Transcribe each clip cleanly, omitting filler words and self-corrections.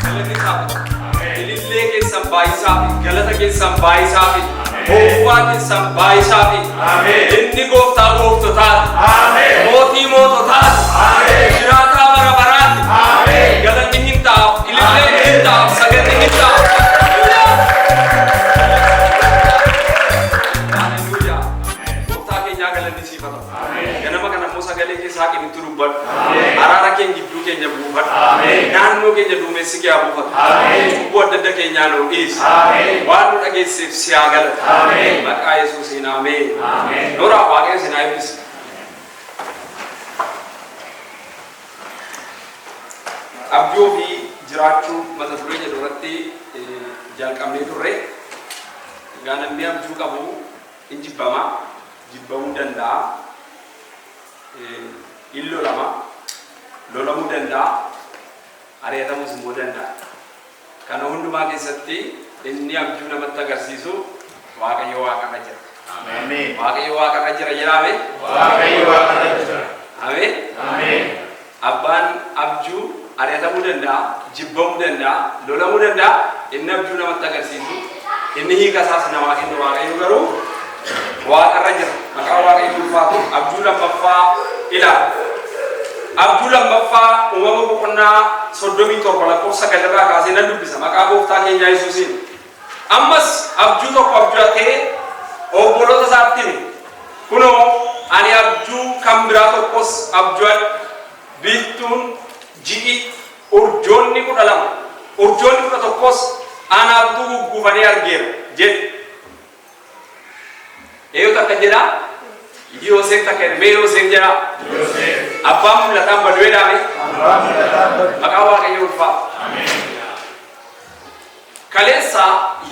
Galanni isaaf haa ta'u. Ilillee keessan baay'isaafi, galata keessan baay'isaafi, ho'uwaa keessan baay'isaafi. Inni gooftaa gooftotaati. Mootii moototaati. Jiraataa bara baraati. Galanni hin ta'aaf, ililleen hin ta'aaf, saganni hin ta'aaf. Haleluuyaa. Gooftaa keenyaa galanni siif haa ta'u. Ganama kana immoo sagalee kee saaqi nutti dubbadhu. Araara keen gidduu keenya buufadhu. Naannoo keenya duumessi kee haa buufatu. Cubbuu adda adda keenyaa nuu dhiisi. Waan nu dhageesseef si haa galatu. Maqaa Yesuusiin ameen. Noraa Waaqayyo isin haa eebbisu. Abjuu ofii jiraachuu mata duree jedhu irratti jalqabnee turre. Egaa namni abjuu qabu in jibbama, jibbamuu danda'a, in lolama, lolamuu danda'a, ari'atamuus immoo danda'a. Kana hundumaa keessatti inni abjuu namatti agarsiisu Waaqayyo waaqarra jira. Ameen. Waaqayyo waaqarra jira jedhaa mee? Waaqayyo waaqarra jira. Ameen. Ameen. Abbaan abjuu ari'atamuu danda'a, jibbamuu danda'a, lolamuu danda'a. Inni abjuu namatti agarsiisu, inni hiika isaas namaa kennu Waaqayyo garuu waaqarra jira. Maqaan Waaqayyo ulfaatu. Abjuu lammaffaa ilaala. Abjuu lammaffaa Uumama boqonnaa 37 lakkoofsa 9 irraa kaasee nan dubbisa maqaa gooftaa keenyaa Yesuusiin. Ammas abjuu tokko abju'atee obboloota isaatti hime. Kunoo, ani abjuu kan biraa tokkos abju'adhe, biiftuun, ji'i, urjoonni 12, urjoonni 11s anaaf utuu gugguufanii argeera jedhe. Eenyutu akka jedhaa? Yooseef takka jedhe. Mee Yooseef jedhaa. Yoseef. Abbaan mul'ataan baduu jedhaa mee? Abbaan mul'ataan badu. Maqaan Waaqayyoo ulfaatu. Ameen. Kaleessa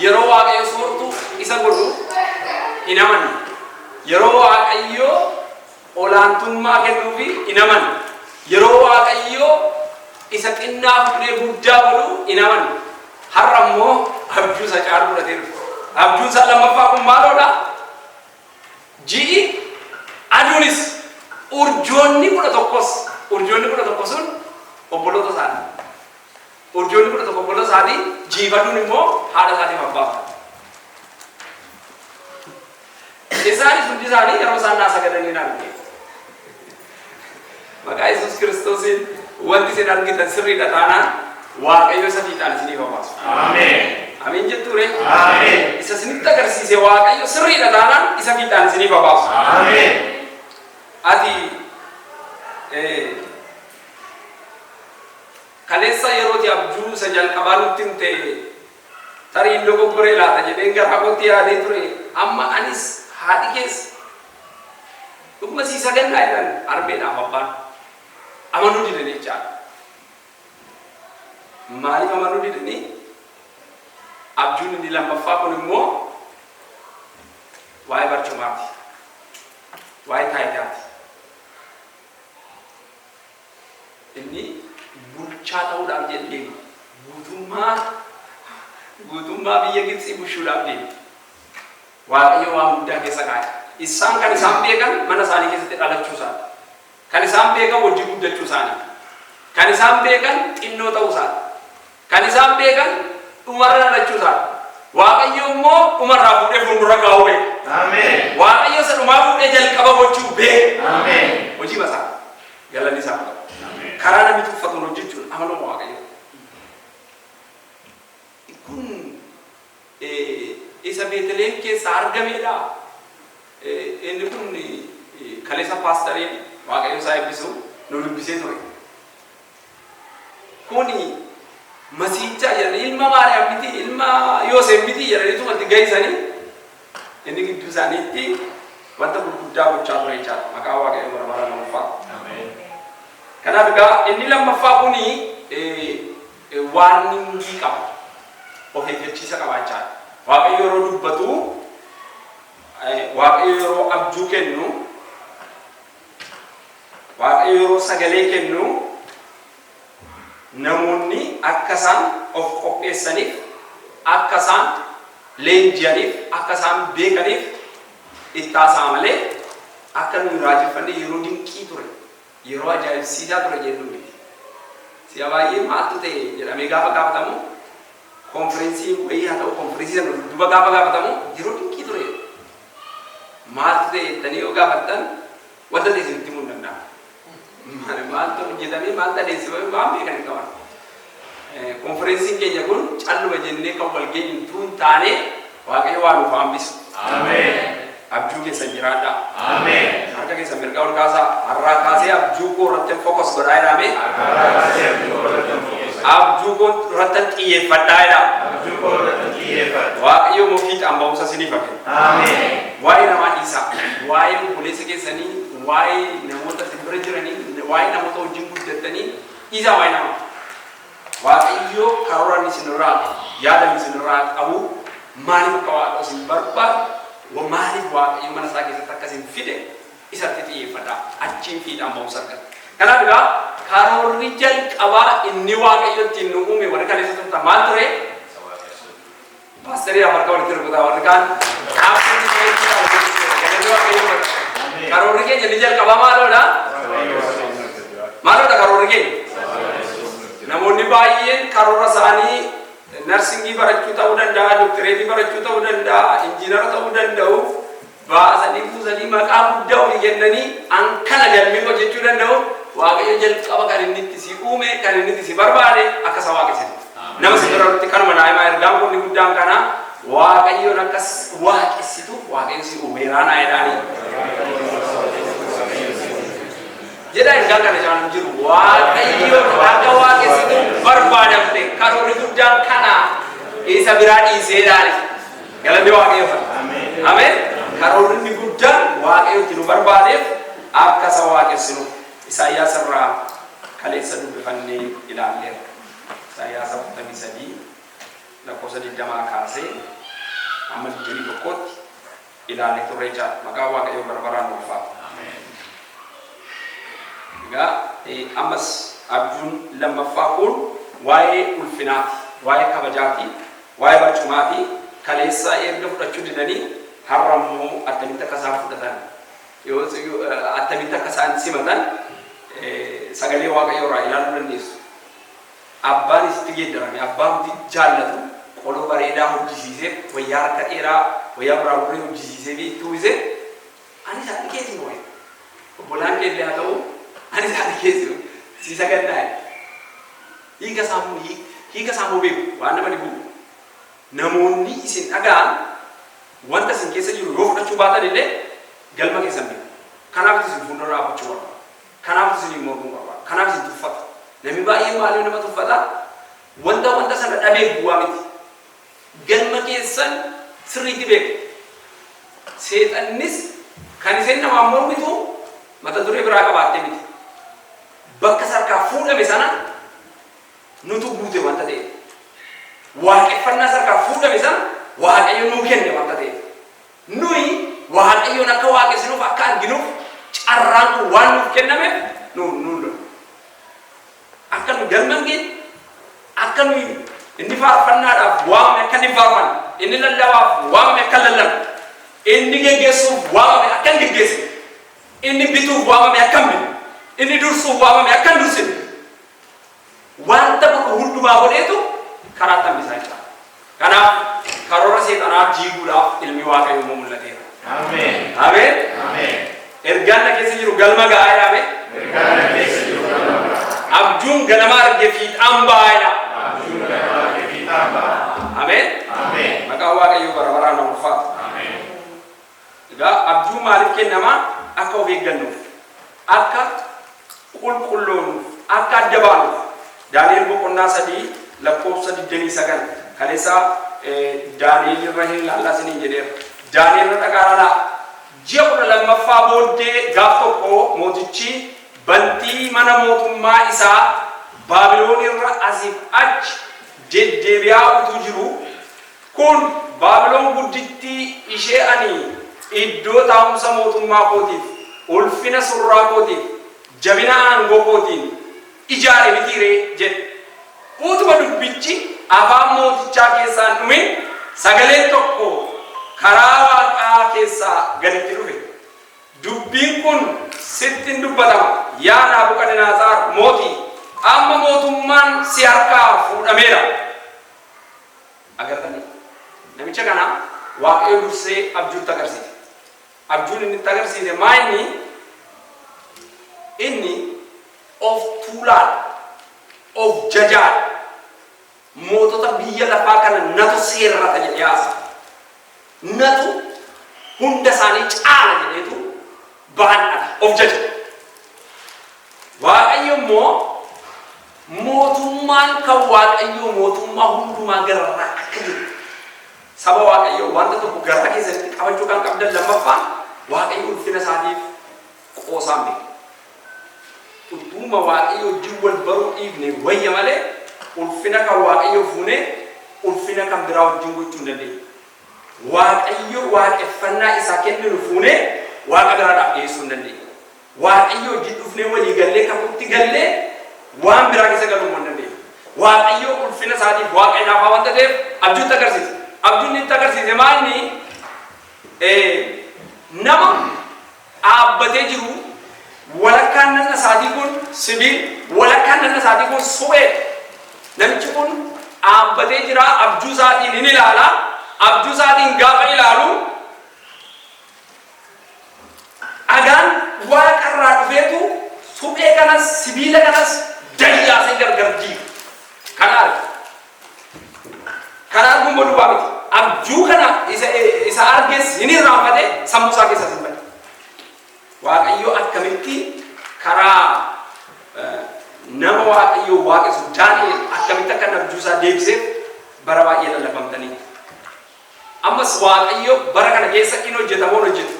yeroo Waaqayyo soortuu isa godhu hin amanne. Yeroo Waaqayyo olaantummaa kennuufi hin amanne. Yeroo Waaqayyo isa xinnaa fuudhee guddaa godhu hin amanne. Har'a immoo abjuu isa caalu fudhatee dhufe. Abjuun isaa lammaffaa kun maaloodha? Ji'i, aduunis, urjoonni 11s, urjoonni 11 sun obboloota isaati. Urjoonni 11 obboloota isaati, ji'iif aduun immoo haadha isaatiif abbaa isaati. Isaanis hundi isaanii yeroo isaan naa sagadanii na arge. Maqaa Yesuus Kiristoosiin wanti isin argitan sirriidha taanaan Waaqayyo isa fiixaan isiniif haa baasu. Ameen. Ameen jettuu ree? Ameen. Isa isinitti agarsiise Waaqayyo sirriidha taanaan isa fiixaan isiniif haa baasu. Ameen. Ati kaleessa yerooti abjuu isa jalqabaa nutti himte Tarii hin dogoggoree laata jedheen garaa kootti yaadee ture. Amma anis haadhi kees dhuguma sii sagannaa jedhan harmeedhaaf abbaan. Amanuu didan jechaadha. Maaliif amanuu didanii? Abjuun inni lammaffaa kun immoo waa'ee barcumaati. Waa'ee taayitaati. Inni bulchaa ta'uudhaaf jedhe deema. Guutummaa guutummaa biyya Gibxii bushuudhaaf deema. Waaqayyo waan guddaa keessa kaa'e. Isaan kan isaan beekan mana isaanii keessatti dhalachuu isaati. Kan isaan beekan wajjin guddachuu isaanii. Kan isaan beekan xinnoo ta'uu isaati. Kan isaan beekan dhumarra dhalachuu isaati. Waaqayyo immoo dhumarraa fuudhee fuuldura kaa'uu beeka. Ameen. Waaqayyo isa dhumaa fuudhee jalqaba gochuu beeka. Ameen. Hojii masaa. Galanni isaaf haa ta'u. Karaa namni tuffatuun hojjechuun amaluma Waaqayyoo. Kun isa Beeteliheem keessaa argameedha. Inni kun kaleessa paastariin Waaqayyo isaa eebbisu nu dubbisee ture. Kuni Masiicha jedhanii ilma Maariyaam miti ilma Yooseef miti jedhaniituma itti gahisanii inni gidduu isaaniitti wanta gurguddaa gochaa ture jechaadha. Maqaa Waaqayyoo bara baraan ulfaatu. Kanaaf egaa inni lammaffaa kuni warningii qaba. Of eeggachiisa qaba jechaadha. Waaqayyo yeroo dubbatu, Waaqayyo yeroo abjuu kennu, Waaqayyo yeroo sagalee kennu namoonni akka isaan of qopheessaniif, akka isaan leenji'aniif, akka isaan beekaniif itti haasa'a malee akka nuyi raajeffannee yeroo dinqii ture, yeroo ajaa'ibsiisaa ture jennu miti. Si'a baay'ee maaltu ta'e jedhamee gaafa gaafatamu, konfereensii wayii haa ta'u, konfereensii sana dudduuba gaafa gaafatamu, yeroo dinqii ture. Maaltu ta'e jettanii yoo gaafattan, wanta ta'e isinitti himuu hin danda'amu. Maaltu hojjetamee, maaltu adeemsifame, waan beekan hin qaban. Konfereensiin keenya kun calluma jennee kan wal geenyu utuu hin taane, Waaqayyo waa nuuf hambisu. Abjuu keessan jiraadhaa. Harka keessan mirgaa ol kaasaa. "Har'aa kaasee abjuu koo irratti focus godhaa" jedhame. "Abjuu koo irratti xiyyeeffadhaa" jedha. Waaqayyo immoo fiixaan ba'umsa isiniif haa kennu. Waa'ee namaa dhiisaa. Waa'ee obboleessa keessanii, waa'ee namoota isin bira jiranii, waa'ee namoota wajjin guddattanii dhiisaa waa'ee namaa. Waaqayyo karoora inni isinirraa, yaada inni isinirraa qabu, maaliif akka Waaqa isin barbaadu, maaliif Waaqayyo mana isaa keessatti akka isin fide isatti xiyyeeffadhaa. Achiin fiixaan ba'umsa argata. Kanaaf egaa karoorri jalqabaa inni Waaqayyo ittiin nu uume, warri kaleessa turtan, maal ture? Paasterii harka walitti rukutaa, warri kaan. Karoorri keenya inni jalqabaa maaloodha? Maaloodha karoorri keenya? Namoonni baay'een karoora isaanii narsingii barachuu ta'uu danda'a, doktireetii barachuu ta'uu danda'a, injiinara ta'uu danda'u, baasanii buusanii maqaa guddaa olii kennanii an kana galmee hojjechuu danda'u. Waaqayyo jalqaba kan inni itti si uume, kan inni itti si barbaade akka isa waaqessitu. Nama si biratti kanuma naa himaa, ergaan kun inni guddaan kana: Waaqayyoon akkas waaqessitu Waaqayyo si uumeeraa naa jedhaanii. Jedha, ergaan kana caalu hin jiru. Waaqayyoon akka waaqessitu barbaadamte, karoorri guddaan kana, isa biraa dhiiseedhaan. Galanni Waaqayyoof. Ameen. Karoorri inni guddaan Waaqayyo itti nu barbaadeef akka isa waaqessinu Isaayyaas irraa kaleessa dubbifannee ilaalleerra. Isaayyaas 43 lakkoofsa 20 kaasee hamma 21tti ilaallee turre jechaadha. Maqaan Waaqayyoo bara baraan ulfaata. Egaa ammas abjuun lammaffaa kun waa'ee ulfinaati, waa'ee kabajaati, waa'ee barcumaati. Kaleessa erga fudhachuu didanii, har'a immoo attamitti akka isaan fudhatan, yoo attamitti akka isaan simatan sagalee Waaqayyoo irraa ilaaluu dandeessu. Abbaan isitti geeddarame, abbaan jaallatu qoloo bareedaa hojjisiisee, wayyaa harka dheeraa, wayyaa biraa hojjisiisee fi itti uwwisee, "Ani isaan keeti moo'e. Obbolaan kee illee haa ta'u, ani isaan keessa si sagannaa'e." Hiika sammuu beeku. Waan nama dhibu, namoonni isin dhaga'an wanta isin keessa jiru yoo fudhachuu baatan illee galma keessan beeku. Kanaaf isin fuuldura dhaabbachuu barbaadu. Kanaaf isin mormuu barbaadu. Kanaaf isin tuffata. Namni baay'een maaliif nama tuffata? Wanta sana dhabeef bu'aa miti. Galma keessan sirriitti beeku. Seexannis kan isin namaan mormitu mata duree biraa qabaattee miti. Bakka sarkaa fuudhame sana nutu guute wanta ta'eef. Waaqeffannaa sarkaa fuudhame sana Waaqayyo nuu kenne wanta ta'eef. Nuyi Waaqayyoon akka waaqessinuuf, akka arginuuf carraan kun waan nuuf kennameef nu lola. Akka nu galma hin geenye, akka nuyi inni faarfannaadhaaf waamame akka inni faarfanne, inni lallabaaf waamame akka lallabu, inni geggeessuuf waamame akka hin geggeessine, inni bituuf waamame akka hin binne, inni dursuuf waamame akka hin dursine, wanta godhu hundumaa godheetu karaa tambisaa jechaadha. Kanaaf karoora seexanaa diiguudhaaf ilmi Waaqayyoo immoo mul'ateera. Ameen. Ameen. Ameen. "Ergaan na keessa jiru galma ga'aa" jedhame. Ergaan na keessa jiru galma ga'a. "Abjuun ganama arge fiixaan ba'aa" jedha. Abjuun ganama arge fiixaan ba'a. Ameen. Ameen. Maqaan Waaqayyoo bara baraan na ulfaata. Ameen. Egaa abjuu maaliif kennama? Akka of eeggannuuf, akka qulqulloonuuf, akka adda baanuuf. Daani'el boqonnaa 3 lakkoofsa 29, kaleessa Daani'el irra hin ilaallaa isiniin jedheera. Daani'el irra dhaqaa ilaalaa. Ji'a 12ffaa booddee gaaf tokko mootichi bantii mana mootummaa isaa Baabiloon irra asiif achi deddeebi'aa utuu jiru, "Kun Baabiloon guddittii ishee ani iddoo taa'umsa mootummaa kootiif, ulfina surraa kootiif, jabina aangoo kootiin ijaare mitii ree?" jedhe. Utuma dubbichi afaan mootichaa keessaan dhumin, sagaleen tokko karaa Waaqaa keessaa gaditti dhufe. "Dubbiin kun sitti hin dubbatama, yaa Naabukadnaazaar mootii! Amma mootummaa Mootummaan si harkaa fuudhameera. Agartanii? Namicha kana Waaqayyo dursee abjuutti agarsiise. Abjuun inni itti agarsiise maa inni? Inni of tuulaadha, of jajaadha. Mootota biyya lafaa kana natu seerrata jedhee haasa'a. Natu hunda isaanii caala jedheetu baadhata, of jaja. Waaqayyo immoo mootummaan kan Waaqayyoo mootummaa hundumaa gararraa akka jiru saba Waaqayyoo wanta tokko garaa keessanitti qabachuu kan qabdan lammaffaan Waaqayyo ulfina isaatiif qoosaan beeku. Utuma Waaqayyo wajjin wal baruu dhiifne wayya malee ulfina kan Waaqayyoo fuunee ulfina kan biraa wajjin gochuu hin dandeenyu. Waaqayyo waaqeffannaa isaa kenninu fuunee Waaqa biraadhaaf dhiyeessuu hin dandeenyu. Waaqayyo wajjin dhufnee walii gallee kakuutti gallee waan biraa keessa galuu immoo hin dandeenyu. Waaqayyo ulfina isaatiif Waaqa hinaafaa wanta ta'eef abjuutti agarsiise. Abjuun inni itti agarsiise maa inni nama dhaabbatee jiru walakkaan nanna isaatii kun sibiil walakkaan nanna isaatii kun suphee. Namichi kun dhaabbatee jira abjuu isaatiin hin ilaala. Abjuu isaatiin gaafa ilaalu dhagaan waaqarraa dhufeetu suphee kanas sibiila kanas dayyaasee gargar diiga. Kana arge. Kana arguun immoo duwwaa miti. Abjuu kana isa arges hin irraanfate sammuu isaa keessas hin bade. Waaqayyo akkamitti karaa nama Waaqayyo waaqessu Daani'el akkamitti akka inni abjuu isaa deebiseef bara baay'ee lallabamtanii. Ammas Waaqayyo bara kana keessa in hojjeta moo hin hojjetu?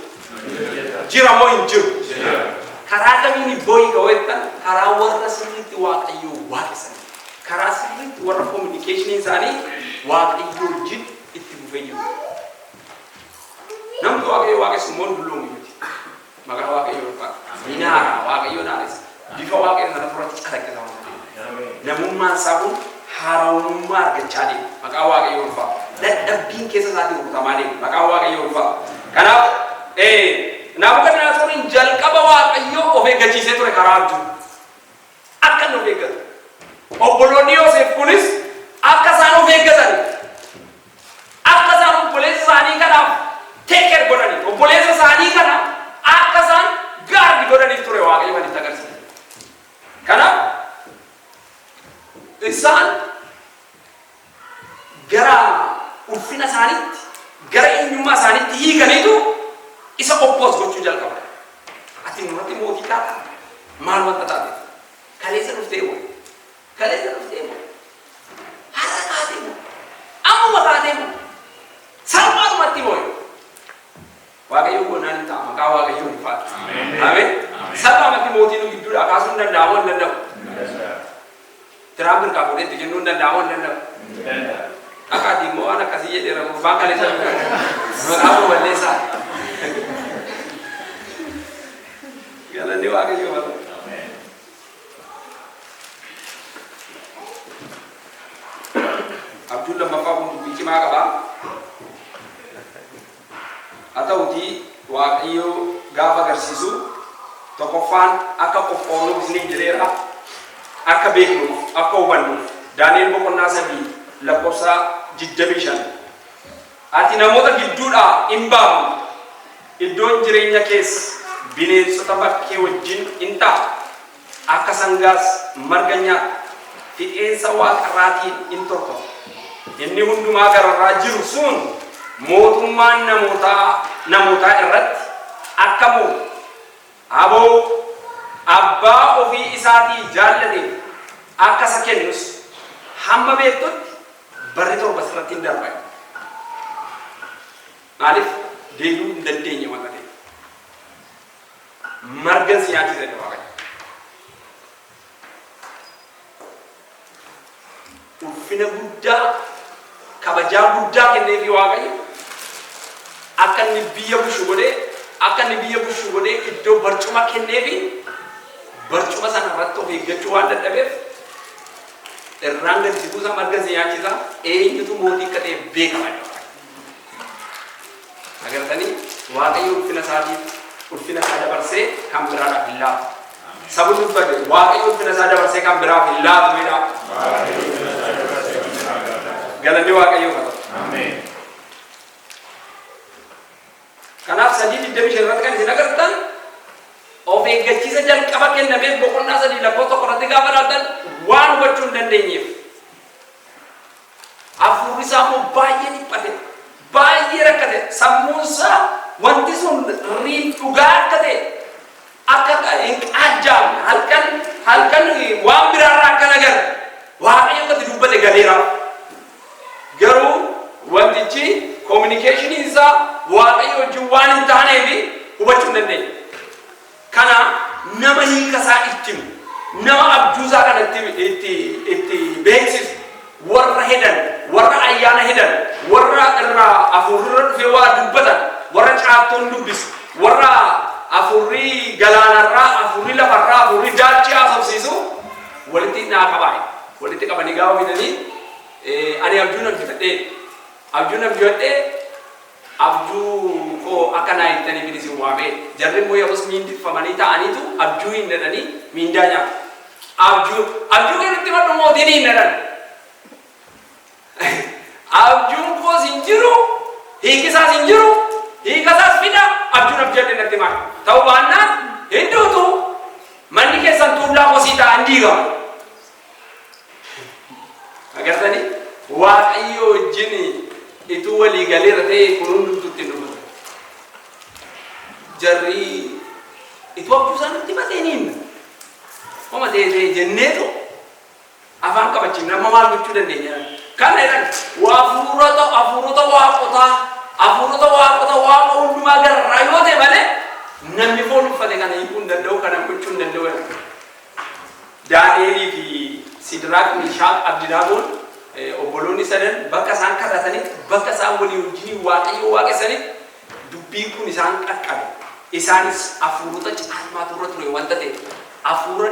Jira moo hin jiru? Karaa kamiin boo'i ka jettan karaa warra sirriitti Waaqayyo waaqessan. Karaa sirriitti warra communication isaanii Waaqayyo wajjin itti fufee jiru. Namni Waaqayyo waaqessu immoo hin dulloomu miti. Maqaa Waaqayyo ulfaata. Ni naara Waaqayyo naaressa. Bifa Waaqayyo sana furratti calaqqisa waan ta'eef. Namummaan isaa kun haarawummaa argachaa deema. Maqaa Waaqayyo ulfaata. Dadhabbiin keessa isaatii rukutamaa deema. Maqaa Waaqayyo ulfaata. Kanaaf Naabukadnezariin jalqaba Waaqayyo of eeggachiisee ture karaa abjuu. Akka inni of eeggatu. Obboloonni Yoosef kunis akka isaan of eeggatan akka isaan obboleessa isaanii kanaaf take care godhaniif obboleessa isaanii kana akka isaan guard godhaniif ture Waaqayyo kan itti agarsiise. Kanaaf isaan gara ulfina isaaniitti gara eenyummaa isaaniitti hiikaniitu isa oppose gochuu jalqaban. Ati nurratti mootii taata maal wanta taate kaleessa dhuftee moo kaleessa dhuftee moo har'a kaatee moo ammuma kaatee moo salphaadhumatti moo Waaqayyo goonaan hin ta'a maqaa Waaqayyo ulfaata. Ameen. Salphaamatti mootii nu gidduudhaa kaasuu hin danda'amu hin danda'u. Tiraamp hirkaa fuudhee itti kennuu hin danda'amu hin danda'u. Dhaqaatii immoo waan akkasii jedheera gurbaan kaleessa maqaa koo balleessaa. Galanni Waaqayyoo haa ta'u. Abjuun lammaffaa kun dubbii cimaa qaba. Haa ta'utii Waaqayyo gaafa agarsiisu tokkoffaan akka qophoofnuuf isiniin jedheera. Akka beeknuuf, akka hubannuuf. Daani'el boqonnaa 3 lakkoofsa 25. Ati namoota gidduudhaa in baafamta, iddoon jireenya kees bineensota bakkee wajjin in ta'a, akka sangaas marga in nyaatta, fixeensa waaqarraatiin in tortorta. Inni hundumaa gararraa jiru sun mootummaan namootaa namootaa irratti akka mo'u, aboo abbaa ofii isaatii jaallateef akka isa kennus hamma beektutti barri 7 sirratti hin darba. Maaliif deebi'uu hin dandeenye wanta ta'eef. Margan si nyaachisa jedhe Waaqayyo. Ulfina guddaa kabajaa guddaa kenneefii Waaqayyo akka inni biyya bushu godhee akka inni biyya bushu godhee iddoo barcuma kenneefi barcuma sana irratti of eeggachuu waan dadhabeef irraan gadi si buusa marga si nyaachisa eenyutu mootii akka ta'e beekama jedha. Agartanii Waaqayyo ulfina isaatiif ulfina isaa dabarsee kan biraadhaaf hin laatu. Sabni dubbate Waaqayyo ulfina isaa dabarsee kan biraaf hin laatu jedha. Galanni Waaqayyoof haa ta'u. Ameen. Kanaaf 3:25 irratti kan isin agartan, of eeggachiisa jalqaba kennameef boqonnaa 3 lakkoofsa 1 irratti gaafa ilaaltan, waan hubachuu hin dandeenyeef hafuurri isaa immoo baay'ee dhiphate, baay'ee rakkate. Sammuun isaa wanti sun riin dhugaa akka ta'e akka hin qaajjaamne, halkan halkan waan biraarraa akka nagarre, Waaqayyo akkatti dubbate galeera. Garuu wantichi communication isaa Waaqayyo wajjin waan hin taaneef hubachuu hin dandeenye. Kana nama hiika isaa itti himu, nama abjuu isaa kana itti beeksisu, warra hedan, warra ayyaana hedan, warra irraa hafuurri dhufee waa dubbatan, warra caattoon dubbisu, warra hafuurri galaanarraa, hafuurri lafarraa, hafuurri daachii haasofsiisu walitti naa qabaa. Walitti qabanii gaafa fidanii, ani abjuu nan fitadhee, abjuu nan fidadhee, abjuu koo akka naa hiiktanii fidi isin waamee. Jarri immoo yeroos miindiffamanii ta'aniitu abjuu hin jedhanii miindaa nyaatu. Abjuu kennutti madhu mootiin hin jedhan. Abjuun koos hin jiru, hiikisaas hin jiru, hiikasaas fida, abjuun abjadhe natti himaa. Ta'uu baannaan hin duutu, manni keessan tuullaa kosii ta'a, hin diigamu. Agartanii, Waaqayyo wajjin ituu walii galeera ta'e kun hundumtuu ittiin dhufu. Jarri ituu abjuu isaanitti himateeniin homa ta'e ta'e jenneetu afaan qabachiifne, amma maal gochuu dandeenya? Kana jedhan, hafuurota waaqotaa, hafuurota waaqota waaqa hundumaa gararraa yoo ta'e malee namni foon uffate kana hiikuu hin danda'u, kana gochuu hin danda'u jedhan. Daani'elii fi Sidiraaq, Mishaaq, Abdinaagoon, obboloonni sadan bakka isaan kadhatanitti, bakka isaan walii wajjiniin Waaqayyo waaqessanitti dubbiin kun isaan qaqqabe. Isaanis hafuurota caalmaatu irra ture wanta ta'e, hafuura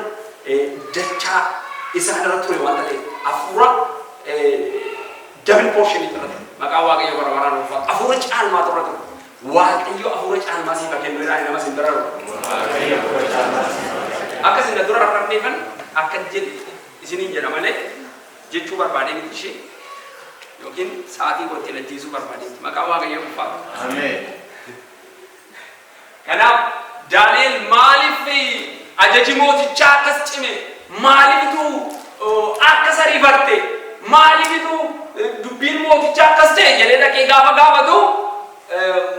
dachaa isaan irra ture wanta ta'e, hafuura double portion irra ture. Maqaan Waaqayyo bara baraan ulfaatu. Hafuura caalmaatu irra ture. Waaqayyo hafuura caalmaa siif haa kennu jedhaa nama sin bira jiru. Akka isin na dura rarrafneefan akka jedhe isiniin jedha malee jechuu barbaadee miti ishee yookiin sa'aatii koo ittiin ajjeesuu barbaadee miti. Maqaan Waaqayyo ulfaatu. Ameen. Kanaaf Daani'el maaliif ajaji mootichaa akkas cime? Maaliifitu akkas ariifatte? Maaliifitu dubbiin mootichaa akkas ta'e jedhee dhaqee gaafa gaafatu,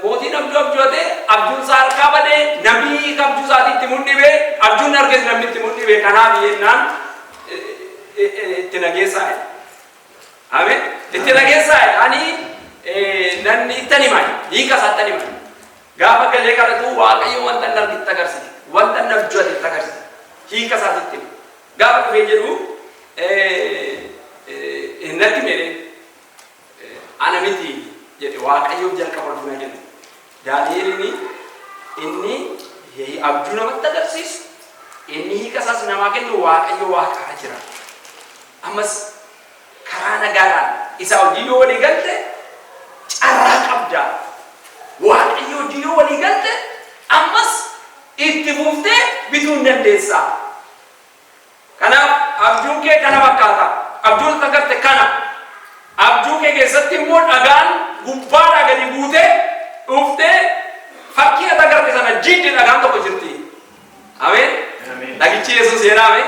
mootiin abjuu abju'ate, abjuun isaa harkaa badee, namni hiika abjuu isaatii itti mul'ibee, abjuun arges namni itti mul'ibee, kanaaf jennaan itti nageessaa jedhe. Ameen. Itti nageessaa jedhe. Ani nan ittan hima, hiika isaatti hima. Gaafa galee kadhatu, Waaqayyo wanta inni argitti agarsiise, wanta inni abju'ate itti agarsiise, hiika isaatitti hima. Gaafa dhufee jedhu, natti hime, ana miti jedhe, Waaqayyoof jalqaba ulfina jedhe. Daani'eliin inni abjuu namatti agarsiisu, inni hiika isaas namaa kennu Waaqayyo waaqarra jira. Ammas karaa nagaadhaan isaa hojii yoo walii galte carraa qabda. Waaqayyo hojii yoo walii galte ammas itti fuftee bituu hin dandeessa. Kanaaf abjuun kee kana fakkaata. Abjuun agarte kana. Abjuu kee keessatti immoo dhagaan gubbaadhaa gadi buutee dhuftee fakkii ati agarte sana jiddi dhagaan tokko jirti. Ameen. Dhagichi Yesuus jedhame.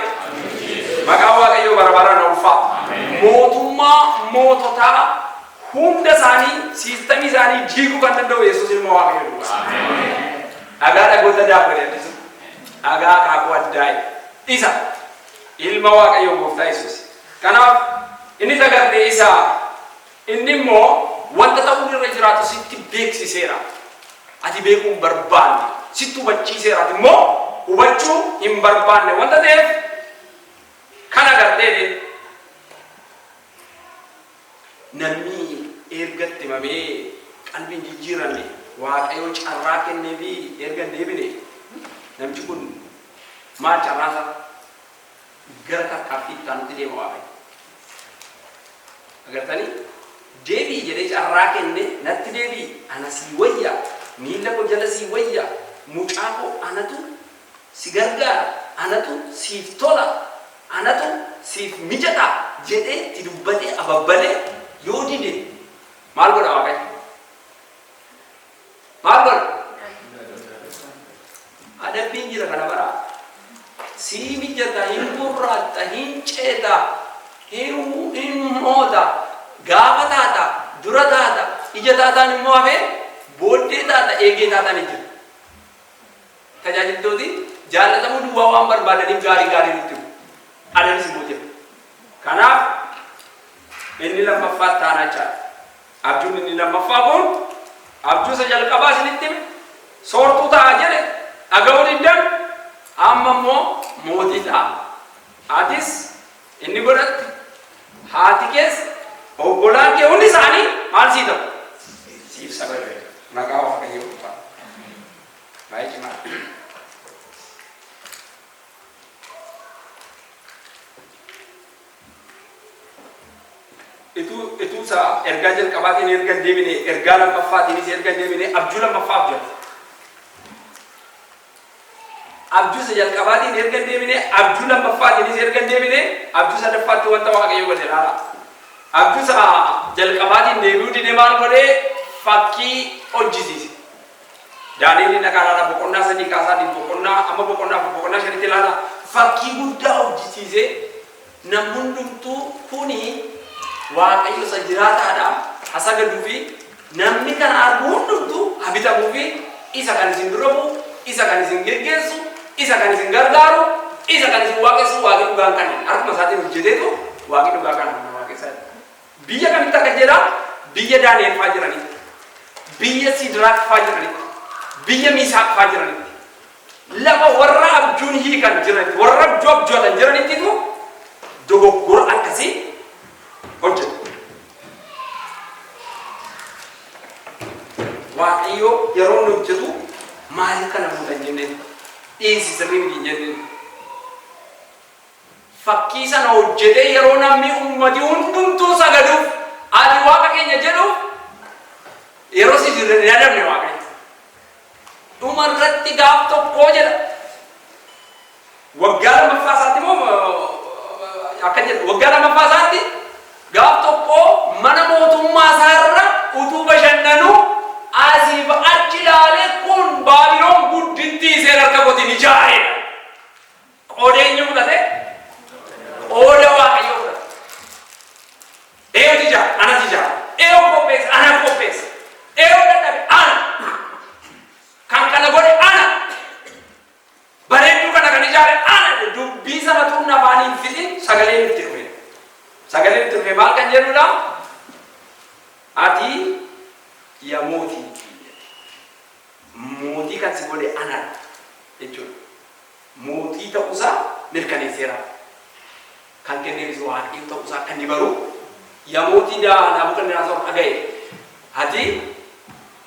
Maqaan Waaqayyoo bara baraan ulfaa. Mootummaa moototaa hunda isaanii, system isaanii diiguu kan danda'u Yesuus ilma Waaqayyoo duwwaa. Dhagaa dhagoota daakuu addisu. Dhagaa akaakuu addaa isa ilma Waaqayyoo gooftaa Yesuus. Kanaaf inni agarte isa, inni immoo wanta ta'uu irra jiraatu sitti beeksiseera. Ati beekuu hin barbaanne, sitti hubachiiseera, ati immoo hubachuu hin barbaanne wanta ta'eef kan agartee. Namni erga itti himamee qalbiin jijjiiranne, Waaqayyo carraa kenneefi erga hin deebine, namichi kun maal carraasaa gara tarkaanfii itti aanutti deema Waaqayyo. Agartanii, deebi'i jedhee carraa kenne, natti deebi'i, ana sii wayya, miilla koo jala sii wayya, mucaa koo, anatu si gargaara, anatu siif tola. Anatu siif mijata jedhee itti dubbatee ababbalee yoo dide maal godha Waaqayyo? Maal godha? Adabbiin jira kana bara. Sii mijata, hin gurraatta, hin ceeta, hin moota, gaafa taata, dura taata, ija taataan immoo hafee booddee taata, eegee taataan hin jiru. Tajaajiltooti jaallatamuu duwwaa waan barbaadaniif gaarii gaarii nutti himu. Adanis immoo jira. Kanaaf inni lammaffaa taanaa jechaadha. Abjuun inni lammaffaa kun abjuu isa jalqabaa isinitti hime, soortuu ta'a jedhe, dhaga'uu diddan, amma immoo mootii ta'a. Atis inni godhatte, haati kees, obbolaan kee hundi isaanii maal sii ta'u? Siif sagadu. Maqaa Waaqayyoo ulfaadha. Baay'ee cimaa. Ituu isa ergaa jalqabaatiin erga hin deebine, ergaa lammaffaatiinis erga hin deebine, abjuu lammaffaa abjate. Abjuu isa jalqabaatiin erga hin deebine, abjuu lammaffaatiinis erga hin deebine, abjuu sadaffaatti wanta Waaqayyo godhe ilaala. Abjuu isa jalqabaatiin deebi'uu dide, maal godhee? Fakkii hojjisiise. Daani'eliin dhaqaa ilaala, boqonnaa 3 kaasaatii boqonnaa amma boqonnaa 4, boqonnaa 5tti ilaala. Fakkii guddaa hojjisiise, namni hundumtuu kuni Waaqayyo isa jiraataadha ha sagaduu fi namni kana argu hundumtuu ha bitamuu fi isa kan isin dura bu'u, isa kan isin geggeessu, isa kan isin gargaaru, isa kan isin waaqessu Waaqni dhugaan kana harkuma isaatiin hojjeteetu Waaqni dhugaa kana kana waaqessaa jira. Biyya kamitti akka jedha? Biyya Daani'el faa jiranitti, biyya Sidiraak faa jiranitti, biyya Miisaaq faa jiranitti, lafa warra abjuun hiikan jiranitti, warra abjuu abju'atan jiranittitu dogoggora akkasii hojjetu. Waaqayyo yeroo inni hojjetu maaliif kana goota hin jenneen, dhiisi sirrii miti hin jenneen. Fakkii sana hojjetee yeroo namni ummati hundumtuu sagaduuf, ati Waaqa keenya jedhuuf, yeroo si hin adabne Waaqayyo. Dhuma irratti gaaf tokkoo jedha. Waggaa lammaffaa isaatti immoo akka jedhu, waggaa lammaffaa isaatti gaaf tokko mana mootummaa isaarra utuu bashannanuu asiif achi ilaalee, kun Baabiloon guddittii isheen harka kootiin ijaareedha. Qooda eenyu fudhate? Qooda Waaqayyoo fudhate. Eenyutu ijaara? Anatu ijaara. Eenyu qopheesse? Ana qopheesse. Eenyu dadhabe? Ana. Kan kana godhe ana. Bareedduu kana kan ijaare ana. Dubbii sana tuun afaaniin fixin sagaleen itti dhufe. Sagaleen itti dhufe maal kan jedhudha? Ati yaa mootii. Mootii kan si godhe anadha jechuudha. Mootii ta'uusaa mirkaneesseera. Kan kenneefis Waaqayyo ta'uusaa akka inni baru, yaa mootii daa Naabukadnezar dhaga'e, ati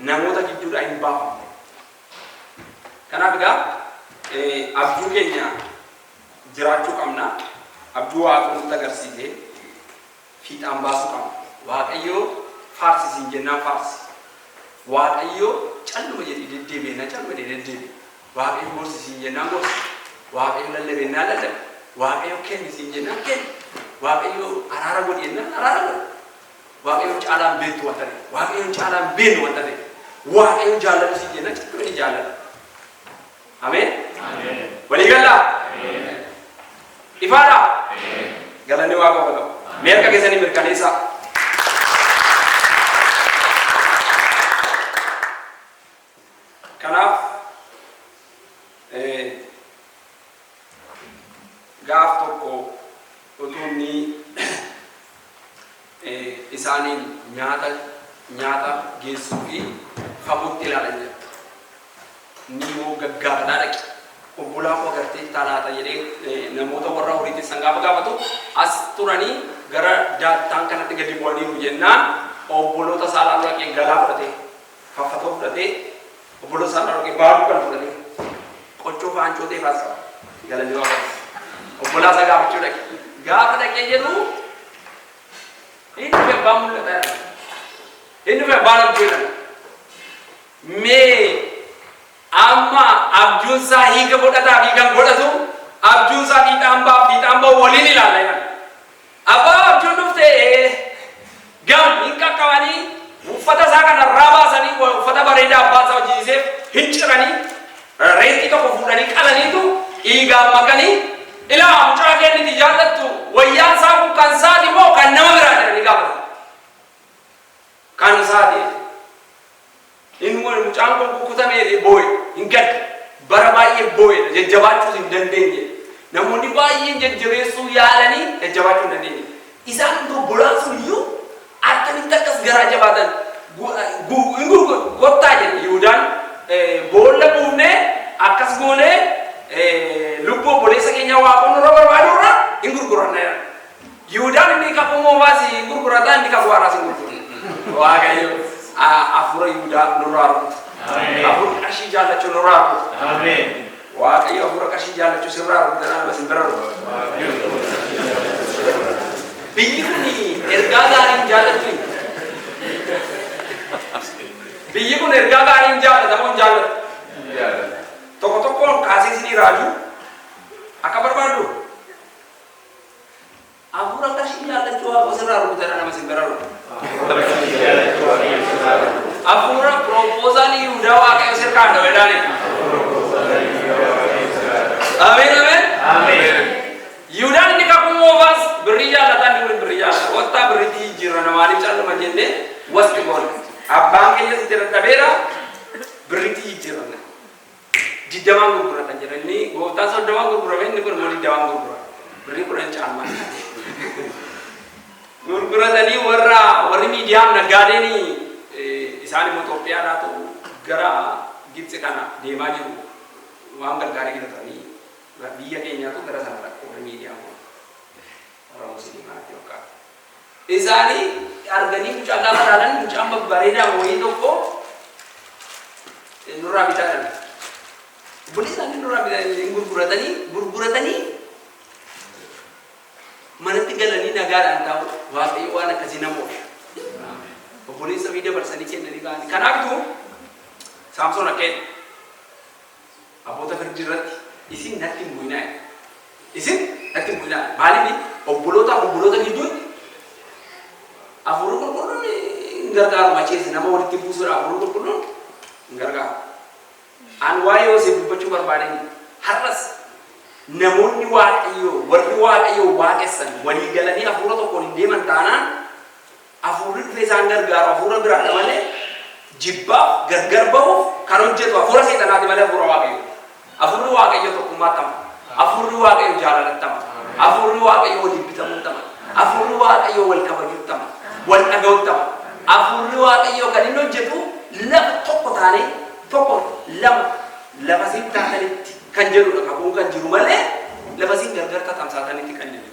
namoota gidduudhaa hin baafamne. Kanaaf egaa abjuu keenya jiraachuu qabna. Abjuu Waaqayyo nutti agarsiise fiixaan baasuu qabna. Waaqayyo faarsi siin jennaan faarsi. Waaqayyo calluma jedhii deddeebi'i jennaan calluma jedhii deddeebi'i. Waaqayyo gorsi siin jennaan gorsi. Waaqayyo lallabi jennaan lallabi. Waaqayyo kenni siin jennaan kenni. Waaqayyo araara godhi jennaan araara godhi. Waaqayyoon caalaan beektu wanta ta'e. Waaqayyoon caalaan beeknu wanta ta'e. Waaqayyo jaalladhu siin jennaan calluma jedhii jaalladhu. Ameen. Walii gallaa? Ifaadhaa? Galanni Waaqa haa ta'u. Mee harka keessanii mirkaneessaa. Kanaaf gaaf tokko utuu inni isaaniin nyaata nyaata geessuu fi fagootti ilaalan jedha. Inni immoo gaggaafataa dhaqe. Obbolaa koo agarteettaa laata jedhee namoota warra horii tiksan gaafa gaafatu, as turanii gara Daattaan kanatti gadi bu'aniiru jennaan, obboloota isaa ilaaluu dhaqee, galaa fudhatee, faffatoo fudhatee, obboloota isaa ilaaluu dhaqee, baaduu kana fudhatee, qochoo fa'aa hancootee fa'aas qaba. Galanni Waaqayyoof. Obbolaa isaa gaafachuu dhaqe. Gaafa dhaqee jedhu inni dhufe abbaan mul'ataa jedhama. Inni dhufe abbaan abjuu jedhama. Mee amma abjuun isaa hiika godhataa fi kan godhatu Abjuun isaa fiixaan ba'a, fiixaan ba'u waliin ilaalla jedhan. Abbaa, abjuun dhufte gam hin qaqqabanii, uffata isaa kana irraa baasanii, uffata bareedaa abbaan isaa hojjisiiseef hin ciranii, reetii tokko fuudhanii qalaniitu dhiigaan makanii, "Ilaa, mucaa kenniti jaallattu, wayyaan isaa kun kan isaati moo kan nama biraa?" jedhanii gaafatan. "Kan isaati." Inni mucaan kun kukkutamee boo'e, hin gadde. Bara baay'ee boo'edha, jajjabaachuus hin dandeenye. Namoonni baay'een jajjabeessuu yaalanii jajjabaachuu hin dandeenye. Isaan obbolaan sun iyyuu akkamitti akkas garaa jabaatan? Hin gurguru kottaa jedhe Yihuudaan. Boolla buufnee akkas goonee lubbuu obboleessa keenya waaqoon nurra barbaadu irra hin gurguranna jedhan. Yihuudaan inni kakuu moofaas hin gurgurata, inni kakuu haaraas hin gurgurata. Waaqayyo hafuura Yihudaa nurraa rukutu. Hafuura qarshii jaallachuu nurraa rukutu. Waaqayyo hafuura qarshii jaallachuu sirraa rukutu, nama sin bira rukutu. Biyyi kun ergaa gaarii hin jaallattu. Biyyi kun ergaa gaarii hin jaallata moo hin jaallatu? Tokko tokkoon kaasee isinii raajuu akka barbaaddu. Hafuura qarshii jaallachuu Waaqa sirraa rukutedha, nama sin bira rukutu. Hafuura proposal Yihudaa Waaqayyo sirraa dhawedhaani. Ameen, ameen. Yihudaan inni kakuu moofaas birrii jaallata, inni kun birrii jaallata. Kottaa birriitti jijjiirrana, maaliif calluma jennee wasti goona. Abbaan keenya sitti dadhabeera, birriitti jijjiirranna. 20n gurguratan jedha, inni gooftaan 30n gurgurame, inni kun immoo 20n gurgura. Birrii 10 caalmaa. Gurguratanii warri miidiyaan naggaadeen isaan immoo Itoophiyaadhaatu gara Gibxi kana deemaa jiru, waan gargaarii filatanii biyya keenyaatu gara sana dhaqu, warri miidiyaan kun warra musliimaatti fakkaata. Isaanii arganii mucaan gaafa ilaalan, mucaan babbareedaa wayii tokko nurraa bitaadhaan. Obboleessi isaanii nurraa bitanii gurguratanii gurguratanii manatti galanii nagaadhaan taa'u. Waaqayyo waan akkasii nama oolcha. Obboleessa ofii dabarsanii kennanii ka'anii. Kanaafuu Saamsoon akka jedhe abboota firdii irratti, "Isin natti hin bu'inaa." Isin natti hin bu'inaa. Maaliif? Obbolootaaf obboloota gidduutti hafuurri qulqulluun hin gargaaru, macheessa nama walitti buusuudha, hafuurri qulqulluun hin gargaaru. An waa'ee Yoosef dubbachuu barbaadeen, har'as namoonni Waaqayyoo, warri Waaqayyoo waaqessan, walii galanii hafuura tokkoon hin deeman taanaan, hafuurri dhufee isaan gargaaru hafuura biraadha malee, jibbaaf gargar bahuuf kan hojjetu hafuura seexanaati malee hafuura Waaqayyoo. Hafuurri Waaqayyoo tokkummaatti amana. Hafuurri Waaqayyoo jaalalatti amana. Hafuurri Waaqayyoo waliif bitamuutti amana. Hafuurri Waaqayyoo wal kabajuutti amana. Wal dhaga'utti amana. Hafuurri Waaqayyoo kan inni hojjetu lafa tokko taanee, tokko lama lafa siin taatanitti kan jedhudha kakuun kan jiru malee, lafa siin gargar tatamsaatanitti kan jedhu.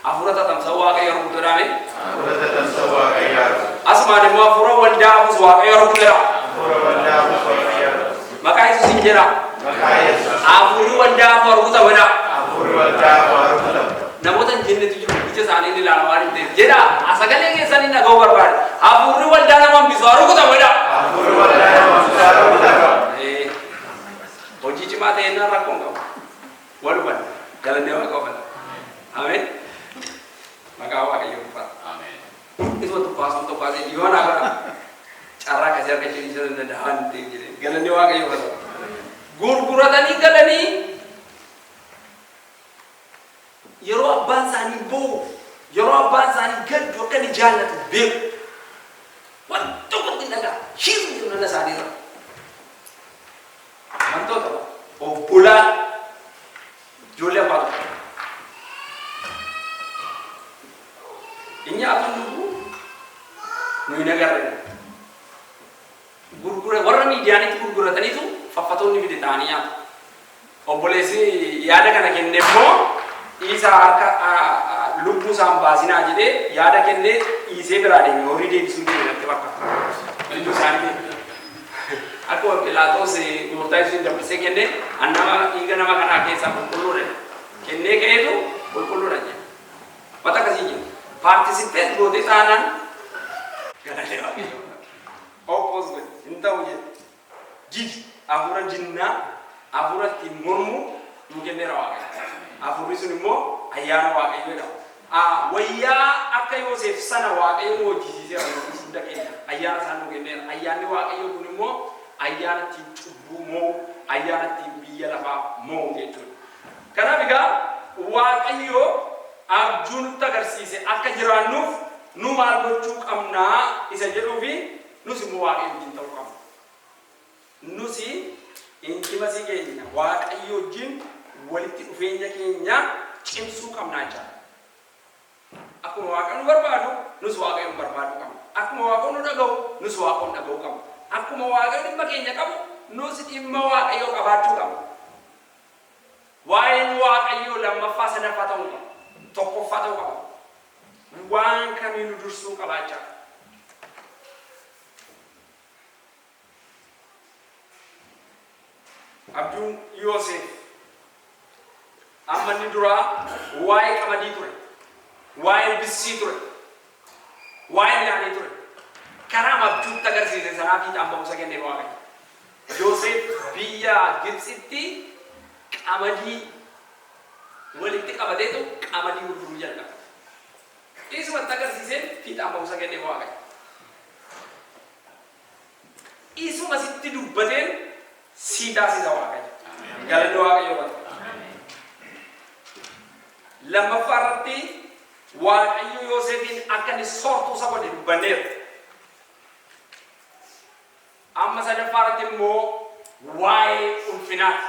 Hafuura tatamsa'uu Waaqayyo rukutuudhaame. Hafuura tatamsa'uu Waaqayyo rukutu. Asumaan immoo hafuura waldaa hafus Waaqayyo rukuteera. Hafuura waldaa hafus Waaqayyo rukutu. Maqaa Yesuusiin jedha. Maqaa Yesuus. Hafuurri waldaa hafu rukutamedha. Hafuurri waldaa hafu rukutamu. Namoota hin jennetu jiru, ija isaanii ni ilaala waan hin ta'eef. Jedha, sagalee keessanii dhaga'uu barbaade. Hafuurri waldaa nama hambisu haa rukutamedha. Hafuurri waldaa nama hambisu haa rukutamu. Hojii cimaa ta'e innaan rakkoon qabu. Wal hubanna. Galannee Waaqa oofata. Ameen. Maqaa Waaqayyoo ulfaata. Isuma tokko tokko yoo naa godha. Carraa akkasii argachuu dhiisuu hin danda'a waan ta'eef jedhee. Galannee Waaqayyoo oofata. Gurguratanii galanii yeroo abbaan isaanii boo'u, yeroo abbaan isaanii gaddu akka inni jaallatu beeku. Waan tokkotti hin dhaga'a. Shiirri jiru nana isaanii irra. Amantoota obbolaa, ijoollee abbaa tokko. Hin nyaatu, hin dhugu, nu hin agarre. Gurgura warra miidiyaanitti gurgurataniitu faffatoonni fide ta'anii nyaatu. Obboleessi yaada kana kenne immoo dhiisaa, harka lubbuu isaan baasinaa jedhee yaada kennee dhiisee biraa deeme, horii deebisuu deeme natti fakkaata. Lubbuu isaanii akkuma Philaaxoos gooftaa Yesuusin dabarsee kennee, "An nama dhiiga nama kanaa keessaa qulqulluudha" kennee ka'eetu qulqulluudha jedhe. Wanta akkasii jiru. Participate gootee taanaan galalee Waaqayyoo. Oppose godhe, hin ta'u jedhe. Didi, hafuura jinnaa, hafuura ittiin mormuu. Nuu kenneera Waaqayyo. Hafuurri sun immoo ayyaana Waaqayyoo jedhama. Wayyaa akka Yoosef sana Waaqayyo nu hojjisiiseera nuufis hunda keenya. Ayyaana isaa nuu kenneera. Ayyaanni Waaqayyoo kun immoo ayyaana ittiin cubbuu mo'u, ayyaana ittiin biyya lafaa mo'u jechuudha. Kanaaf egaa Waaqayyo abjuu nutti agarsiise akka jiraannuuf nu maal gochuu qabnaa isa jedhuu fi nus immoo Waaqayyo wajjin ta'uu qabna. Nusi intimacy keenya Waaqayyo wajjin walitti dhufeenya keenya cimsuu qabnaa jechaadha. Akkuma Waaqayyo nu barbaadu, nus Waaqayyoon barbaaduu qabna. Akkuma Waaqayyo nu dhaga'u, nus Waaqayyoon dhaga'uu qabna. Akkuma Waaqayyo dhimma keenya qabu, nus dhimma Waaqayyoo qabaachuu qabna. Waa'een Waaqayyoo lammaffaa sadaffaa ta'uu qaba. Tokkoffaa ta'uu qaba. Waan kamiinuu dursuu qabaachaa. Abjuun Yoosef amma inni duraa waa'ee qamadii ture. Waa'ee bissii ture. Waa'ee midhaanii ture. Karaa abjuutti agarsiise sanaa fiixaan ba'umsa kennee Waaqayyo. Yoosef biyya Gibxitti qamadii walitti qabateetu qamadii gurguruu jalqabe. Isumatti agarsiiseen fiixaan ba'umsa kennee Waaqayyo. Isuma sitti dubbateen sii taasisa Waaqayyo. Galanni Waaqayyo haa ta'u. Lammaffaa irratti Waaqayyo Yoosefiin akka inni soortuu isa godhe dubbanneera. Amma sadaffaa irratti immoo waa'ee ulfinaati.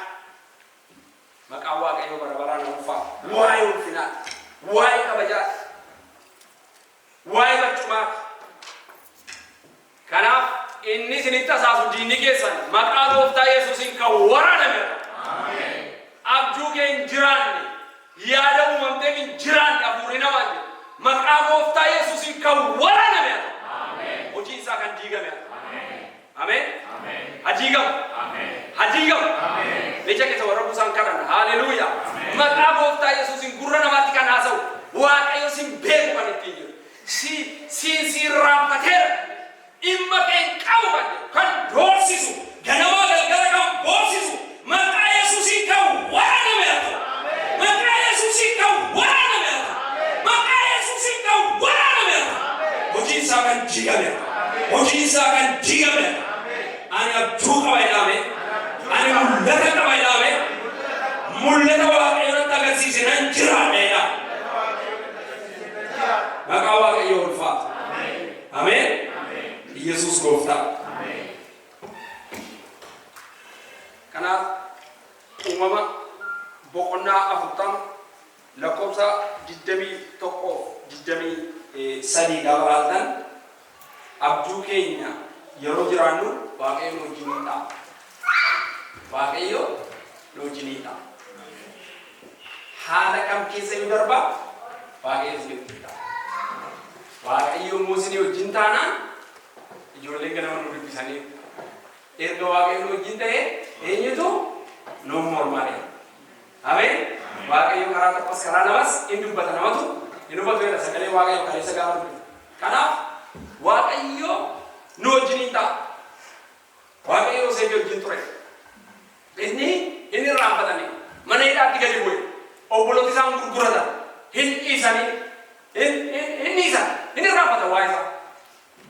Maqaan Waaqayyoo bara baraan haa ulfaatu. Waa'ee ulfinaati. Waa'ee kabajaati. Waa'ee barcumaati. Kanaaf inni isinitti tasaasu diinni keessan maqaa gooftaa Yesuusiin kan waraaname haa ta'u. Abjuu kee hin jiraanne, yaada uumamteef hin jiraanne hafuurri namaan jedhu. Maqaa gooftaa Yesuusiin kan waraaname haa ta'u. Hojiin isaa kan diigame haa ta'u. Ameen. Haa diigamu. Haa diigamu. Ija keessa warra buusaan kadhanna. Haleluuyaa. Maqaa gooftaa Yesuusiin gurra namaatti kan haasa'u Waaqayyo sin beeku kan ittiin jiru. Si siin si irraanfateera. Dhimma kee hin qabu kan jedhu kan doorsisu ganamaa galgala kan boorsisu maqaa Yesuusiin kan waraaname haa ta'u. Maqaa Yesuusiin kan waraaname haa ta'u. Maqaa Yesuusiin kan waraaname haa ta'u. Hojiin isaa kan diigame haa ta'u. Hojiin isaa kan diigame haa ta'u. Ani abjuu qaba jedhame. Ani mul'ata qaba jedhame. Mul'ata Waaqayyo natti agarsiise nan jiraadha jedha. Maqaa Waaqayyoo ulfaatu. Ameen. Yesuus gooftaa. Kanaaf Uumama boqonnaa 40 lakkoofsa 21 23 gaafa laaltan abjuu keenya yeroo jiraannu Waaqayyo nu wajjin ni ta'a. Waaqayyo nu wajjin ni ta'a. Haala kam keessa yoo darbaa Waaqayyo isin wajjin ta'a. Waaqayyo immoo isin wajjin taanaan ijoolleen ganama nu dubbisanii erga Waaqayyo nu wajjin ta'e eenyutu nuun mormaa dha. Ameen. Waaqayyo karaa tokkos karaa lamas in dubbata namatu hin hubatu jedha sagalee Waaqayyo kaleessa gaafa dubbifne. Kanaaf Waaqayyo nu wajjiniin ta'a. Waaqayyo Yoseefii wajjin ture. Inni hin irraanfatame. Mana hidhaatti gadi bu'e. Obbolooti isaan gurguratan hin dhiisanii hin hin dhiisan hin irraanfatan waa'ee isaa.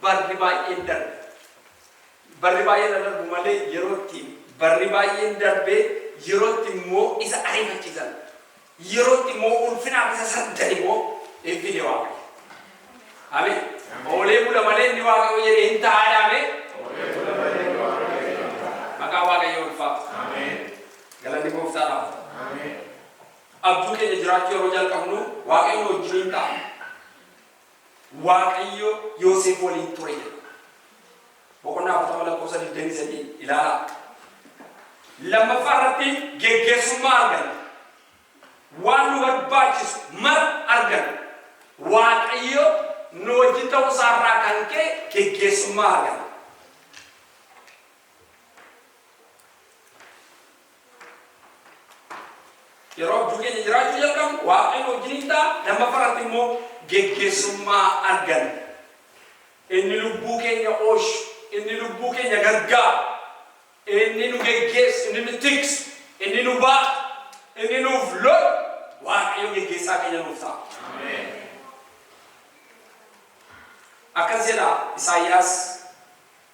Barri baay'een darbe. Barri baay'een haa darbu malee yeroo itti barri baay'een darbee yeroo itti immoo isa ariifachiisan yeroo itti immoo ulfinaaf isa sardan immoo in fide Waaqayyo. Ameen. Oolee bula malee inni Waaqayyo jedhe hin ta'a jedhame. Maqaa Waaqayyo ulfaatu. Galanni gooftaadhaaf. Abjuu keenya jiraachuu yeroo jalqabnu Waaqayyo nu wajjiniin ta'a. Waaqayyo Yoseef waliin ture jedha. Boqonnaa 40 lakkoofsa 23 ilaalaa. Lammaffaa irratti geggeessummaa arganna. Waan nu barbaachisu mara arganna. Waaqayyo nu wajjin ta'uu isaarraa kan ka'e geggeessummaa arganna. Yeroo abjuu keenya jiraachuu jalqabnu Waaqayyo nu wajjiniin ta'a. Lammaffaa irratti immoo geggeessummaa arganna. Inni lubbuu keenya oolchu, inni lubbuu keenya gargaaru, inni nu geggeessu, inni nu tiksu, inni nu baatu, Inni nuuf lolu Waaqayyo geggeessaa keenya nuuf ta'a. Akkas jedha Isaayyaas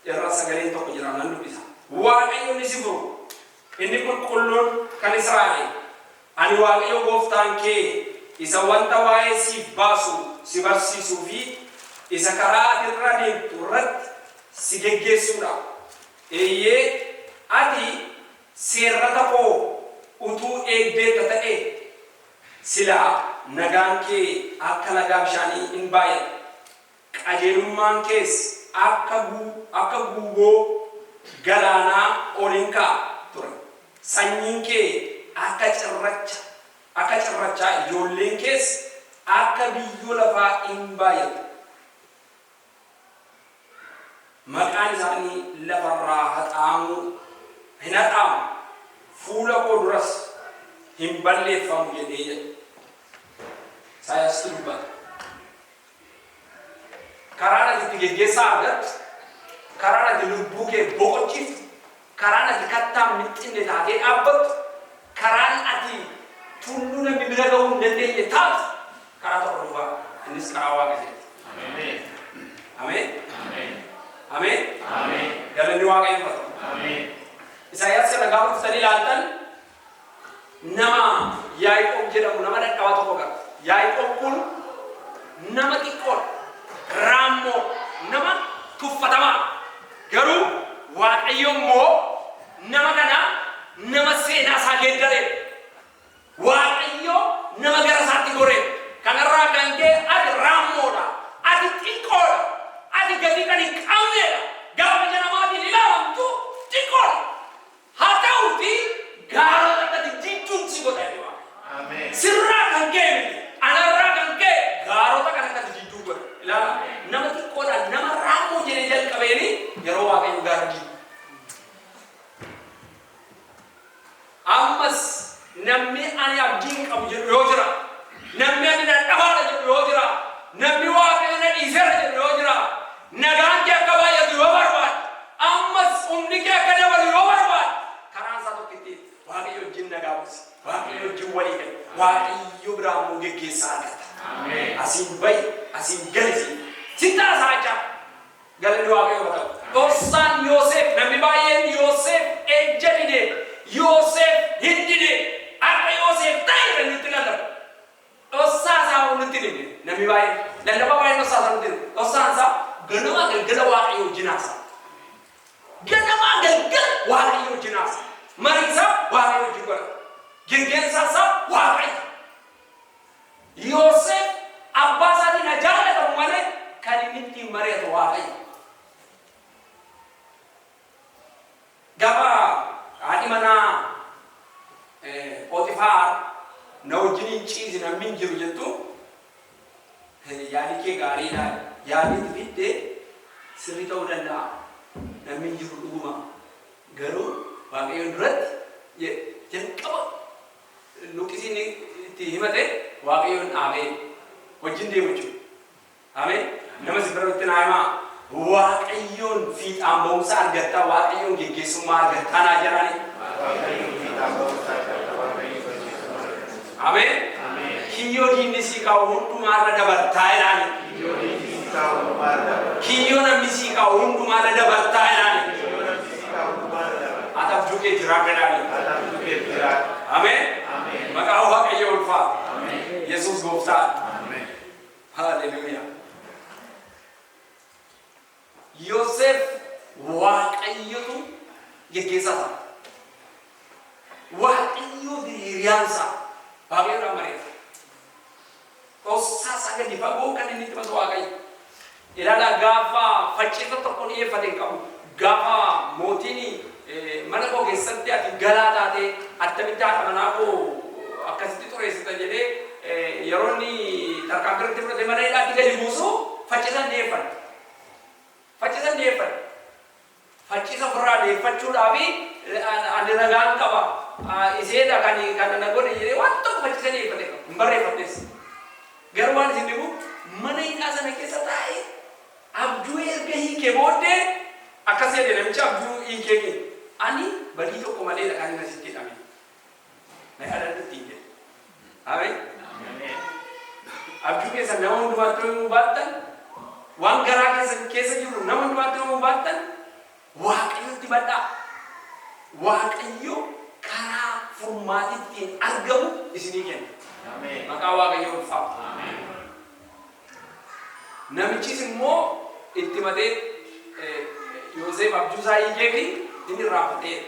irra sagaleen tokko jira, nan dubbisa. Waaqayyo ni si furu, inni qulqulluun kan Israa'el. Ani Waaqayyo gooftaan kee isa wanta waa'ee siif baasu si barsiisuu fi isa karaa ati irra deemtu irratti si geggeessuudha. Eeyyee, ati seerrata koo utuu eegdeetta ta'ee, silaa nagaan kee akka lagaa bishaanii in baay'ata, qajeelummaan kees akka guuboo galaanaa ol in ka'a ture. Sanyiin kee akka cirrachaa, ijoolleen kees akka biyyoo lafaa in baay'atu. Maqaan isaanii lafarraa haxaa'amuu hin haxaa'amu, fuula koo duras hin balleeffamu jedhee jedhe. Isaayaasitu dubbata. Karaan ati itti geggeessaa argattu, karaan ati lubbuu kee boqochiiftu, karaan ati kattaa mixxinne taatee dhaabbattu, karaan ati tulluu namni bira ga'uu hin dandeenye taatu karaa tokko duwwaa, innis karaa Waaqayyooti. Ameen. Ameen. Galanni Waaqayyoof haa ta'u. Isaayyaas kana gaafa dhuftanii ilaaltan, nama Yaaqoob jedhamu, nama dadhabaa tokko qaba. Yaaqoob kun nama xiqqoodha. Raammoo, nama tuffatamaa. Garuu Waaqayyo immoo nama kana nama seenaa isaa geeddareedha. Waaqayyo nama gara isaatti goreedha. Kanarraa kan ka'e ati raammoodha. Ati xiqqoodha. Ati gatii kan hin qabneedha. Gaafa ija namaatiin ilaalamtu xiqqoodha. Haa ta'uuti gaarota akkati jidduun si godha jedhe Waaqayyo. Sirraa kan ka'e miti. Anarraa kan ka'e gaarota kan akkati jidduu godha. Ilaala, nama xiqqoodha, nama raammoo jedhee jalqabeeni yeroo Waaqayyo gaara diigu. Ammas namni ani abdii hin qabu jedhu yoo jira, namni ani dadhabaadha jedhu yoo jira, namni Waaqayyo na dhiiseera jedhu yoo jira, nagaan kee akka baay'atu yoo barbaade, ammas humni kee akka dabalu yoo barbaade, karaan isaa tokkitti Waaqayyo wajjin nagaa buusi. Waaqayyo wajjin walii gali. Waaqayyo biraa immoo geggeessaa argatta. Asiin bahi, asiin gali siin. Sitti haasa'aa. Galanni Waaqayyoof haa ta'u. Dhoksaan Yoosef, namni baay'een Yoosef ejja dide, Yoosef hin dide, akka Yoosef ta'e kan nutti lallabu. Dhoksaa isaa nutti himne namni baay'een. Lallabaa baay'een dhoksaa isaa nutti hime. Dhoksaan isaa ganamaa galgala Waaqayyo wajjin haasa'a. Ganamaa galgala Waaqayyo wajjin haasa'a. Marii isaa Waaqayyo wajjin godha. Geggeessaa isaa Waaqayyo. Yoosef abbaa isaatiin haa jaallatamu malee kan inni ittiin mari'atu Waaqayyo. Gaafa haadhi manaa Phoxifaar na wajjin hin ciisi, namni hin jiru jettu, yaadi kee gaariidha, yaadni itti fidde sirrii ta'uu danda'a, namni hin jiru dhuguma, garuu Waaqayyoon duratti jalqaba luqqisiin itti himate Waaqayyoon dhaabee wajjin deemu jechuudha. Ameen. Nama si bira naa himaa. Waaqayyoon fiixaan ba'umsa argattaa, Waaqayyoon geggeessummaa argattaa naa jedhani. Ameen. Kiyyoo diinni sii kaa'u hundumaarra dabartaa jedhaani. Kiyyoo namni sii kaa'u hundumaarra dabartaa jedhaani. Ati abjuu kee jiraadha jedhaani. Ameen. Maqaa Waaqayyo ulfaata. Yesuus gooftaa. Haleluuyaa. Yoosef Waaqayyotu geggeessaa isaa. Waaqayyo hiriyaan isaa. Waaqayyoodhaan mari'ata. Dhoksaa isaa gadi fagoo kan inni itti himatu Waaqayyo. Ilaalaa, gaafa facciisa tokko dhiyeeffate hin qabu. Gaafa mootiin mana koo keessatti ati galaa taatee attamitti haadha manaa koo akkasitti xureessita jedhee yeroo inni tarkaanfii irratti fudhatee mana hidhaatti gadi buusu faccisan dhiyeeffate. Faccisan dhiyeeffate. Faccisa ofirraa dhiyeeffachuudhaaf ani ragaan qaba, iseedha kan kana na godhe jedhee waan tokko faccisa dhiyeeffate qaba. Hin barreeffamnes. Garuu waan isin dhibu, mana hidhaa sana keessa taa'ee abjuu erga hiikee booddee akkas jedhe namichi abjuu hiikee, ani badii tokko maleedha kan inni asitti hidhame. Na yaadadhutti. keessan nama hundumaatti himuu baattan, waan garaa keessan keessa jiru nama hundumaatti himuu baattan, Waaqayyotti badhaa. Waaqayyo karaa furmaatittiin argamu isinii kenna. Maqaa Waaqayyoo ulfaatu. Namichis immoo itti matee Yoosef abjuu isaa hiikee fi inni irraanfateera.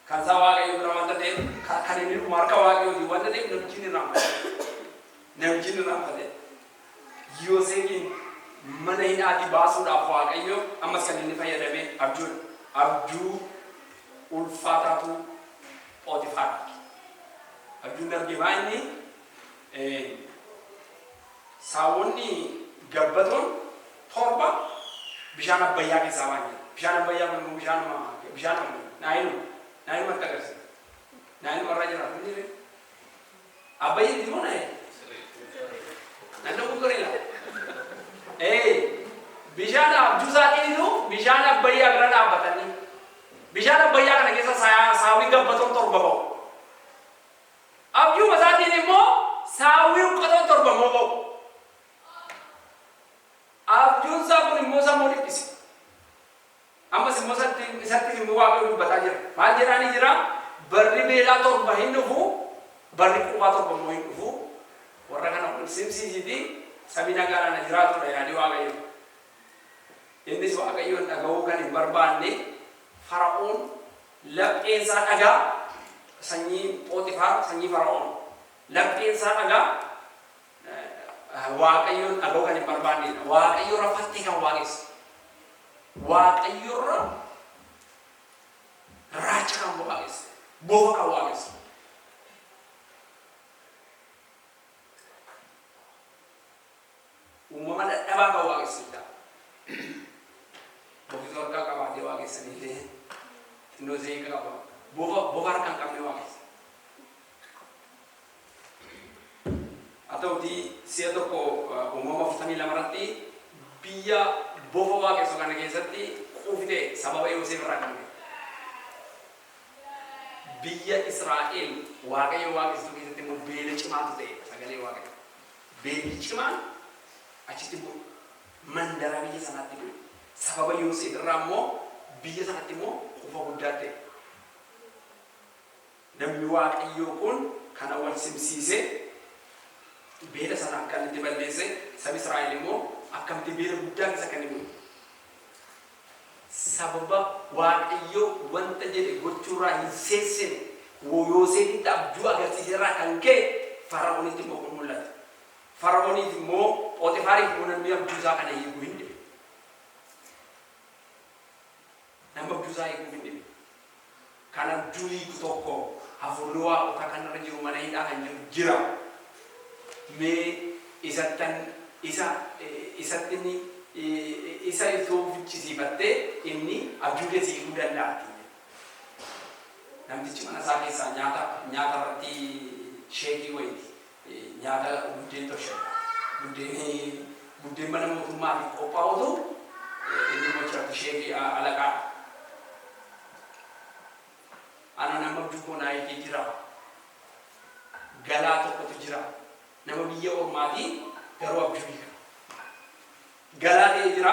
Kan isaa Waaqayyo bira wanta ta'eef, kan inni dhumu harka Waaqayyooti wanta ta'eef namichi inni irraanfate. Namichi inni irraanfate. Yoosefiin mana hidhaatii baasuudhaaf Waaqayyo ammas kan inni fayyadame abjuudha. Abjuu ulfaataatu Phoxifaar arge. Abjuun arge maa inni saawwonni gabbatoon 7 bishaan Abbayyaa keessaa ba'an jedha. Bishaan Abbayyaa kun immoo bishaanuma bishaanuma Naayiluma Naayilumatti agarsiisa. Naayiluma irra jira kun jedhe. Abbayyi miti moo Naayil? Nan dogoggoree Ee bishaan abjuu isaatiinitu bishaan Abbayyaa bira dhaabbatanii bishaan Abbayyaa kana keessa saawwi gabbatoon 7 ba'u. Abjuuma isaatiin immoo saawwi ruqqatoon 7 immoo ba'u. Abjuun isaa kun immoo sammuu dhiphise. Ammas immoo isatti isattis immoo Waaqayyo dubbataa jira. Maal jedhaanii jira? Barri beelaa 7 hin dhufu, barri quufaa 7 immoo hin dhufu. Warra kana wal simsiisiitii sabi nagaadhaan haa jiraatudha yaadi Waaqayyoo. Innis Waaqayyoon dhaga'uu kan hin barbaanne Fara'oon lapheen isaa dhagaa sanyii Phoxifaar sanyii Fara'oon lapheen isaa dhagaa Waaqayyoon dhaga'uu kan hin barbaannedha. Waaqayyorra fattee kan waaqessu. Waaqayyorra raacha kan waaqessu. Bofa kan waaqessu. Uumama dadhabaa kan waaqessu jechaadha. Bofitu harkaa qabaatee waaqessanillee xinnoo zeeqa qaba. Bofa bofa harka hin qabne waaqessa. Haa ta'utii si'a tokko Uumama 42 irratti biyya bofa waaqessu kana keessatti quufi ta'e sababa Yoseef irraa kan ka'e. Biyya Israa'el Waaqayyo waaqessitu keessatti immoo beela cimaatu ta'e sagalee Waaqayyo. Beelli cimaan achitti bu'e. Mandara biyya sanaatti bu'e. Sababa Yoseef irraa immoo biyya sanatti immoo quufa guddaa ta'e. Namni Waaqayyoo kun kana wal simsiisee beela sana akka inni itti balleesse, sabi Israa'el immoo akkamitti beela guddaa keessa akka inni bu'e. Sababa Waaqayyo wanta jedhe gochuurraa hin seessine Yooseefitti abjuu agarsiise irraa kan ka'e Fara'oonitti immoo kun mul'ate. Fara'ooniif immoo Phoxifaariif immoo namni abjuu isaa kana hiiku hin dhibe. Nama abjuu isaa hiikuuf hin dhibe. Kan abjuu hiiku tokko hafuurri waaqotaa kan irra jiru mana hidhaa kan jiru jira. Mee isattan isa isatti inni isa itoo fichisiifattee inni abjuu kee si hiikuu danda'a ittiin jedhe. Namtichi mana isaa keessaa nyaata nyaata irratti sheekii wayiiti. Nyaata buddeen tolcha. Buddeen buddeen mana mootummaatiif qophaa'utu inni immoo achirratti sheekii alaqaadha. Ana nama abjuu koo naa hiikee jira. Galaa tokkotu jira. Nama biyya ormaatii garuu abjuu hiika. Galaa ta'ee jira.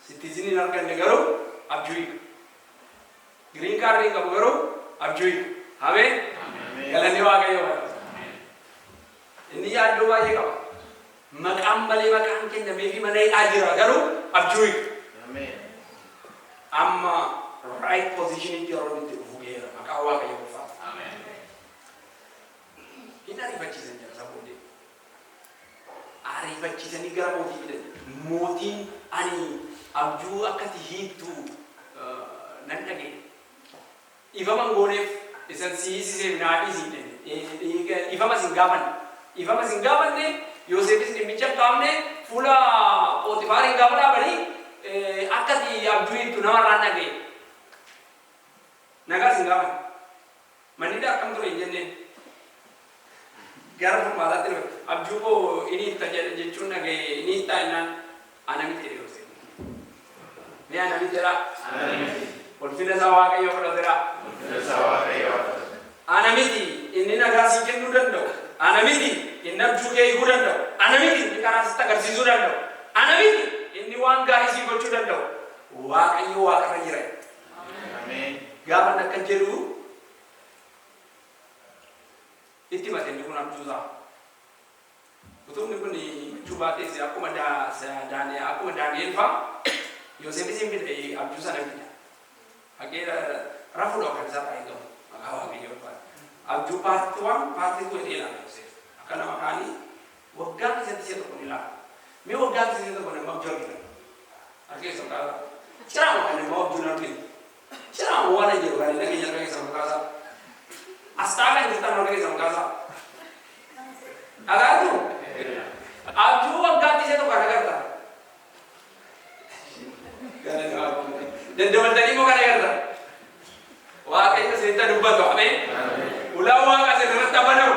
Citizen hin arganne garuu abjuu hiika. Green card hin qabu garuu abjuu hiika. Ameen. Galanni Waaqayyoof haa ta'u. Inni yaaddoo baay'ee qaba. Maqaan malee maqaan kennameefii mana hidhaa jira garuu abjuu hiika. Amma right positionitti yeroo inni itti dhufu ga'eera. Maqaan Waaqayyoo ulfaata. Hin ariifachiisan jedha isa booddee. Ariifachiisanii gara mootii fidan. Mootiin ani abjuu akkati hiiktu nan dhaga'e. Dhiifama hin gooneef isan si hiisiseef naa dhiisi hin jenne. Dhiifama sin gaafanne. Dhiifama sin gaafanne Yoseefis dhimmicha hin kaafne fuula Phoxifaariin gaafa dhaabanii akkati abjuu hiiktu namarraan dhaga'e. Nagaa sin gaafanne. Manni hidhaa akkam ture hin jenneen. Gara furmaataatti dhufe. Abjuu koo in hiikta jedhe jechuun dhaga'e in hiiktaa jennaan ana miti jedhe Yoseef. Mee ana miti jedhaa. Ana miti. Ulfina isaa Waaqayyo fudhateera. Ulfina isaa Waaqayyo haa fudhatu. Ana miti inni nagaa sii kennuu danda'u. Ana miti. inni abjuu kee hiikuu danda'u. Ana miti inni karaa sitti agarsiisuu danda'u. Ana miti inni waan gaarii sii gochuu danda'u. Waaqayyo waaqarra jira. Gaafa inni akkan jedhu itti himate inni kun abjuusaa. Utuu inni kun abjuu baatees akkuma akkuma Daani'el fa'aa Yoosefis hin fide, abjuu sana fida. Haqee rafuudha kan isaa eegamu maqaa Waaqayyoo ulfaata. Abjuu part 1, part 2 jedhee ilaala Yoosef. Akka nama kaanii waggaa keessatti si'a tokko ni ilaala. Mee waggaa keessatti si'a tokko nama abjuu argitan? Harka keessa kaasaa. Ciraama kan nama abjuu hin arginu. Ciraama waan hin jiru kan hin dhageenye harka keessa kaasaa. Asxaa kan jirtan harka keessa kaasaa. Dhagaatu? Abjuu waggaatti si'a tokko kan agartan. Daddabaltanii immoo kan agartan. Waaqayyo isinitti dubbatu. Ameen. Ulaan Waaqa isin irratti banamu.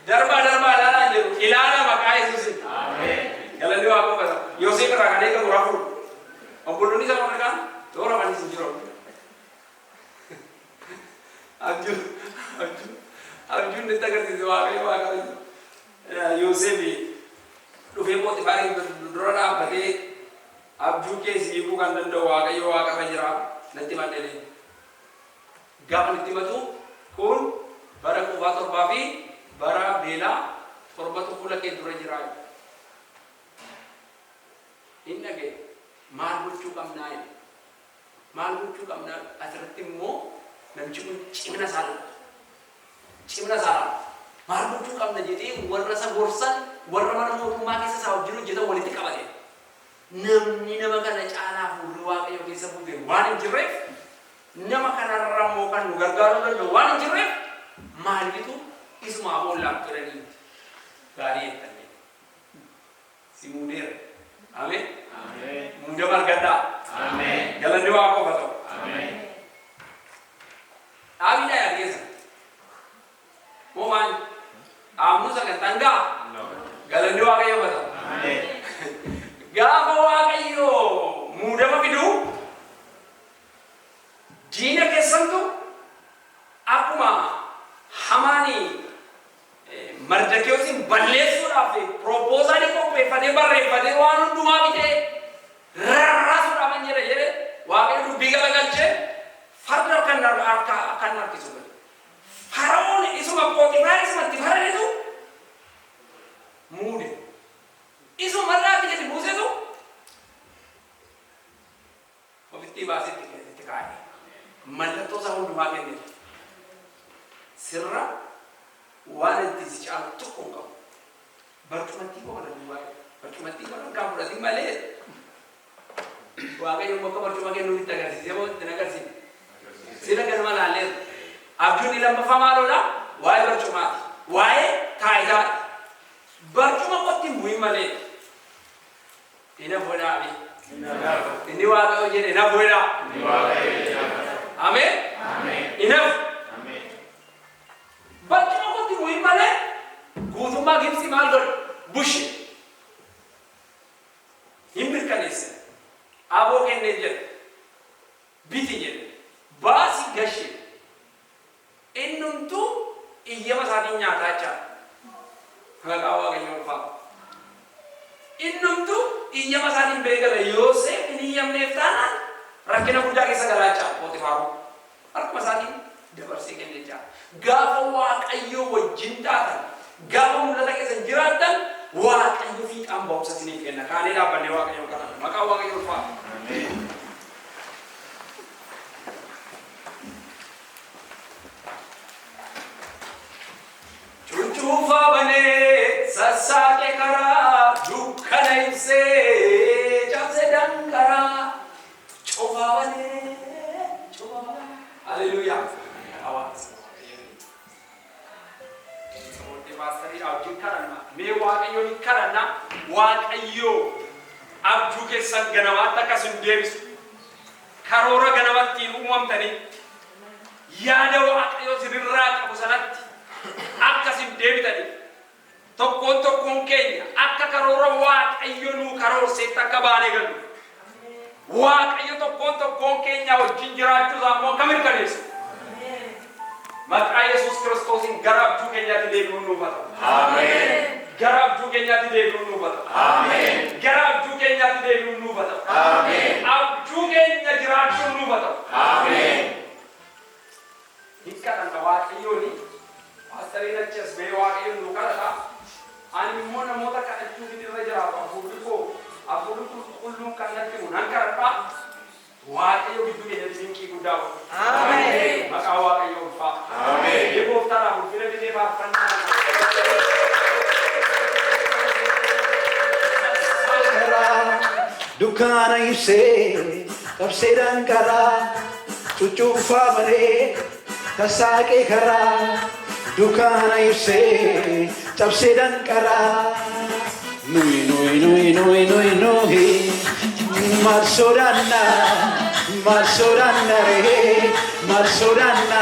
Darbaa darbaa ilaalaa jiru. Ilaalaa maqaa Yesuusin. Galanni Waaqa uffata. Yoosef irraa kan eegamu rafuu. Obboloonni isa warra kaan toora manis hin jiru. Abjuu abjuu abjuun nutti agarsiise Waaqayyo Waaqa. Yoosef dhufee Phoxifaariin dura dhaabbatee, "Abjuu kee si hiikuu kan danda'u Waaqayyo waaqarra jira, natti himadhe." Gaafa nutti himatu, kun bara quufaa torbaa fi bara beelaa torbatu fuula kee dura jira. Hin dhaga'e. "Maal gochuu qabnaa?" jedhe. "Maal gochuu qabnaa?" Asirratti immoo namichi kun cimina isaa laata. Cimina isaa laata. "Maal gochuu qabna?" jedhee warra isa gorsan, warra mana mootummaa keessa isaa wajjin hojjetan walitti qabate. Namni nama kana caalaa fuulli Waaqayyo keessa buute waan hin jirreef, nama kanarra immoo kan nu gargaaruu danda'u waan hin jirreef, maaliitu isumaa boollaaf jedhanii. "Gaarii jettanii si muudeera." Ameen. Muudama argadhaa. Galanni Waaqa qofa ta'u. Dhaabiidhaa yaad keessa. Moo maal? Dhaabnuu sagantaan ga'a. Galanni Waaqayyo qofa ta'u. Gaafa Waaqayyo muudama fiduu, diina keessantu akkuma Hamaanii Mardakiyoosin balleessuudhaaf proposalii qopheeffatee, barreeffatee, waan hundumaa bitee rarraasuudhaaf kan jedhe jedhe, Waaqayyo dubbii galagalchee farda kan harka kan harkisu godhe. Fara'oon isuma Pooxifaar isuma itti faradetu muude. Isuma irraa gadi buusetu ofitti baasee itti kaa'e. Mallattoo isaa hundumaa kenneef. Sirra waan itti si caalu tokko hin qabu. Barcumattii koo kana duwwaa, barcumattii kana kan fudhatin malee. Waaqayyo immoo akka barcuma kennuu itti agarsiisee moo itti agarsiise? Sila ganama laalleerra. Abjuun lammaffaa maaloodha? Waa'ee barcumaati. Waa'ee taayitaati. Barcuma qotti hin bu'in malee. Ina godhaafi. Inni Waaqayyo jedhe na godhaa. Ameen. Inaaf. Barcuma qotti bu'in malee guutummaa Gibxi maal godhe? Bushe. Hin mirkaneesse. Aboo kennee jedhe. Biti jedhe. Baasi gashe. Innumtuu iyyama isaatiin nyaataa jechaadha. Maqaa Waaqayyoo ulfaatu. Innumtuu iyyama isaatiin beekala. Yoosef hin iyyamneef taanaan rakkina guddaa keessa galaa jechaadha Pooxifaaruu. Harkuma isaatiin dabarsee kenne jechaadha. Gaafa Waaqayyoo wajjin taatan, gaafa mul'ata keessa jiraattan, Waaqayyo fiixaan ba'umsa isiniif kenna. Kaanee dhaabbannee Waaqayyoon kadhanna. Maqaa Waaqayyoo ulfaatu. Cuuncuufaa banee sassaaqee karaa, dukkana ibsee cabse danqaraa. Cufaa banee, cufaa banee. Haleluuyaa. Hawaasa. Booddee paastariidha wajjin kadhanna. Mee Waaqayyoon hin kadhanna. Waaqayyoo abjuu keessan ganamaatti akka isin deebisu. Karoora ganamattiin uumamtanii yaada Waaqayyoo isinirraa qabu sanatti akka isin deebitaniif, tokkoon tokkoon keenya akka karoora Waaqayyo nuu karoorseetti akka baanee gallu, Waaqayyo tokkoon tokkoon keenya wajjin jiraachuu isaa immoo akka mirkaneessu. Maqaa Yesuus Kiristoosiin gara abjuu keenyaatti deebi'uun nuuf haa ta'u. Gara abjuu keenyaatti deebi'uun nuuf haa ta'u. Gara abjuu keenyaatti deebi'uun nuuf haa ta'u. Abjuu keenya jiraachuun nuuf haa ta'u. Hin kadhanna Waaqayyooni. Paastariin achi as ba'ee Waaqayyoon nu kadhata. Ani immoo namoota kadhachuuf irra jiraatu, hafuurri koo, hafuurri qulqulluun kan natti himu nan kadhadha. Waaqayyo gidduu keenyatti dinqii guddaa godha. Maqaa Waaqayyoo ulfaata. Ameen. Gooftaadhaaf ulfina fidee faarfannaa. Dukkaana ibsee qabsee danqaraa cuccuufaa malee tasaaqee karaa, dukkaana ibsee cabsee danqaraa. Nuyi nuyi nuyi nuyi nuyi nuyi maal sodaanna, maal sodaanna ree, maal sodaanna,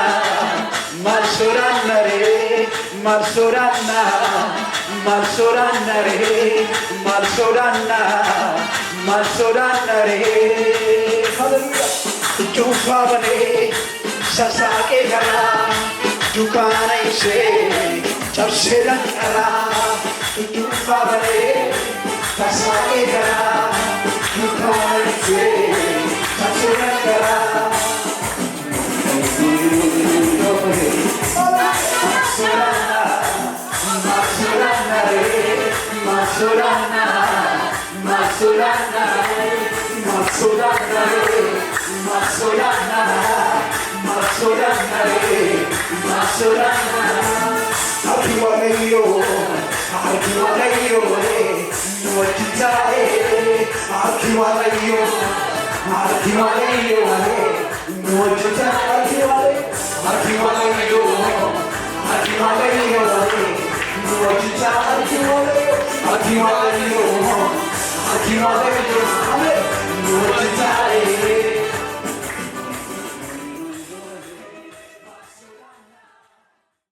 maal sodaanna ree, maal sodaanna, maal sodaanna ree, maal sodaanna, maal sodaanna ree. Hallelujah. Cuunfaa banee sasaaqee karaa, dukkaana ibsee cabsee danqaraa, cuunfaa banee sasaaqee karaa, dukkaana ibsee cabsee danqaraa. Maal sodaanna, maal sodaanna ree, maal sodaanna, maal sodaanna ree, maal sodaanna, maal sodaanna ree, maal sodaanna. Harki Waaqayyoo, harki Waaqayyoo nu wajjin taa'ee, harki Waaqayyoo, harki Waaqayyoo nu wajjin taa'ee, harki Waaqayyoo, harki Waaqayyoo, harki Waaqayyoo nu wajjin taa'ee, harki Waaqayyoo, harki Waaqayyoo, harki Waaqayyoo nu wajjin.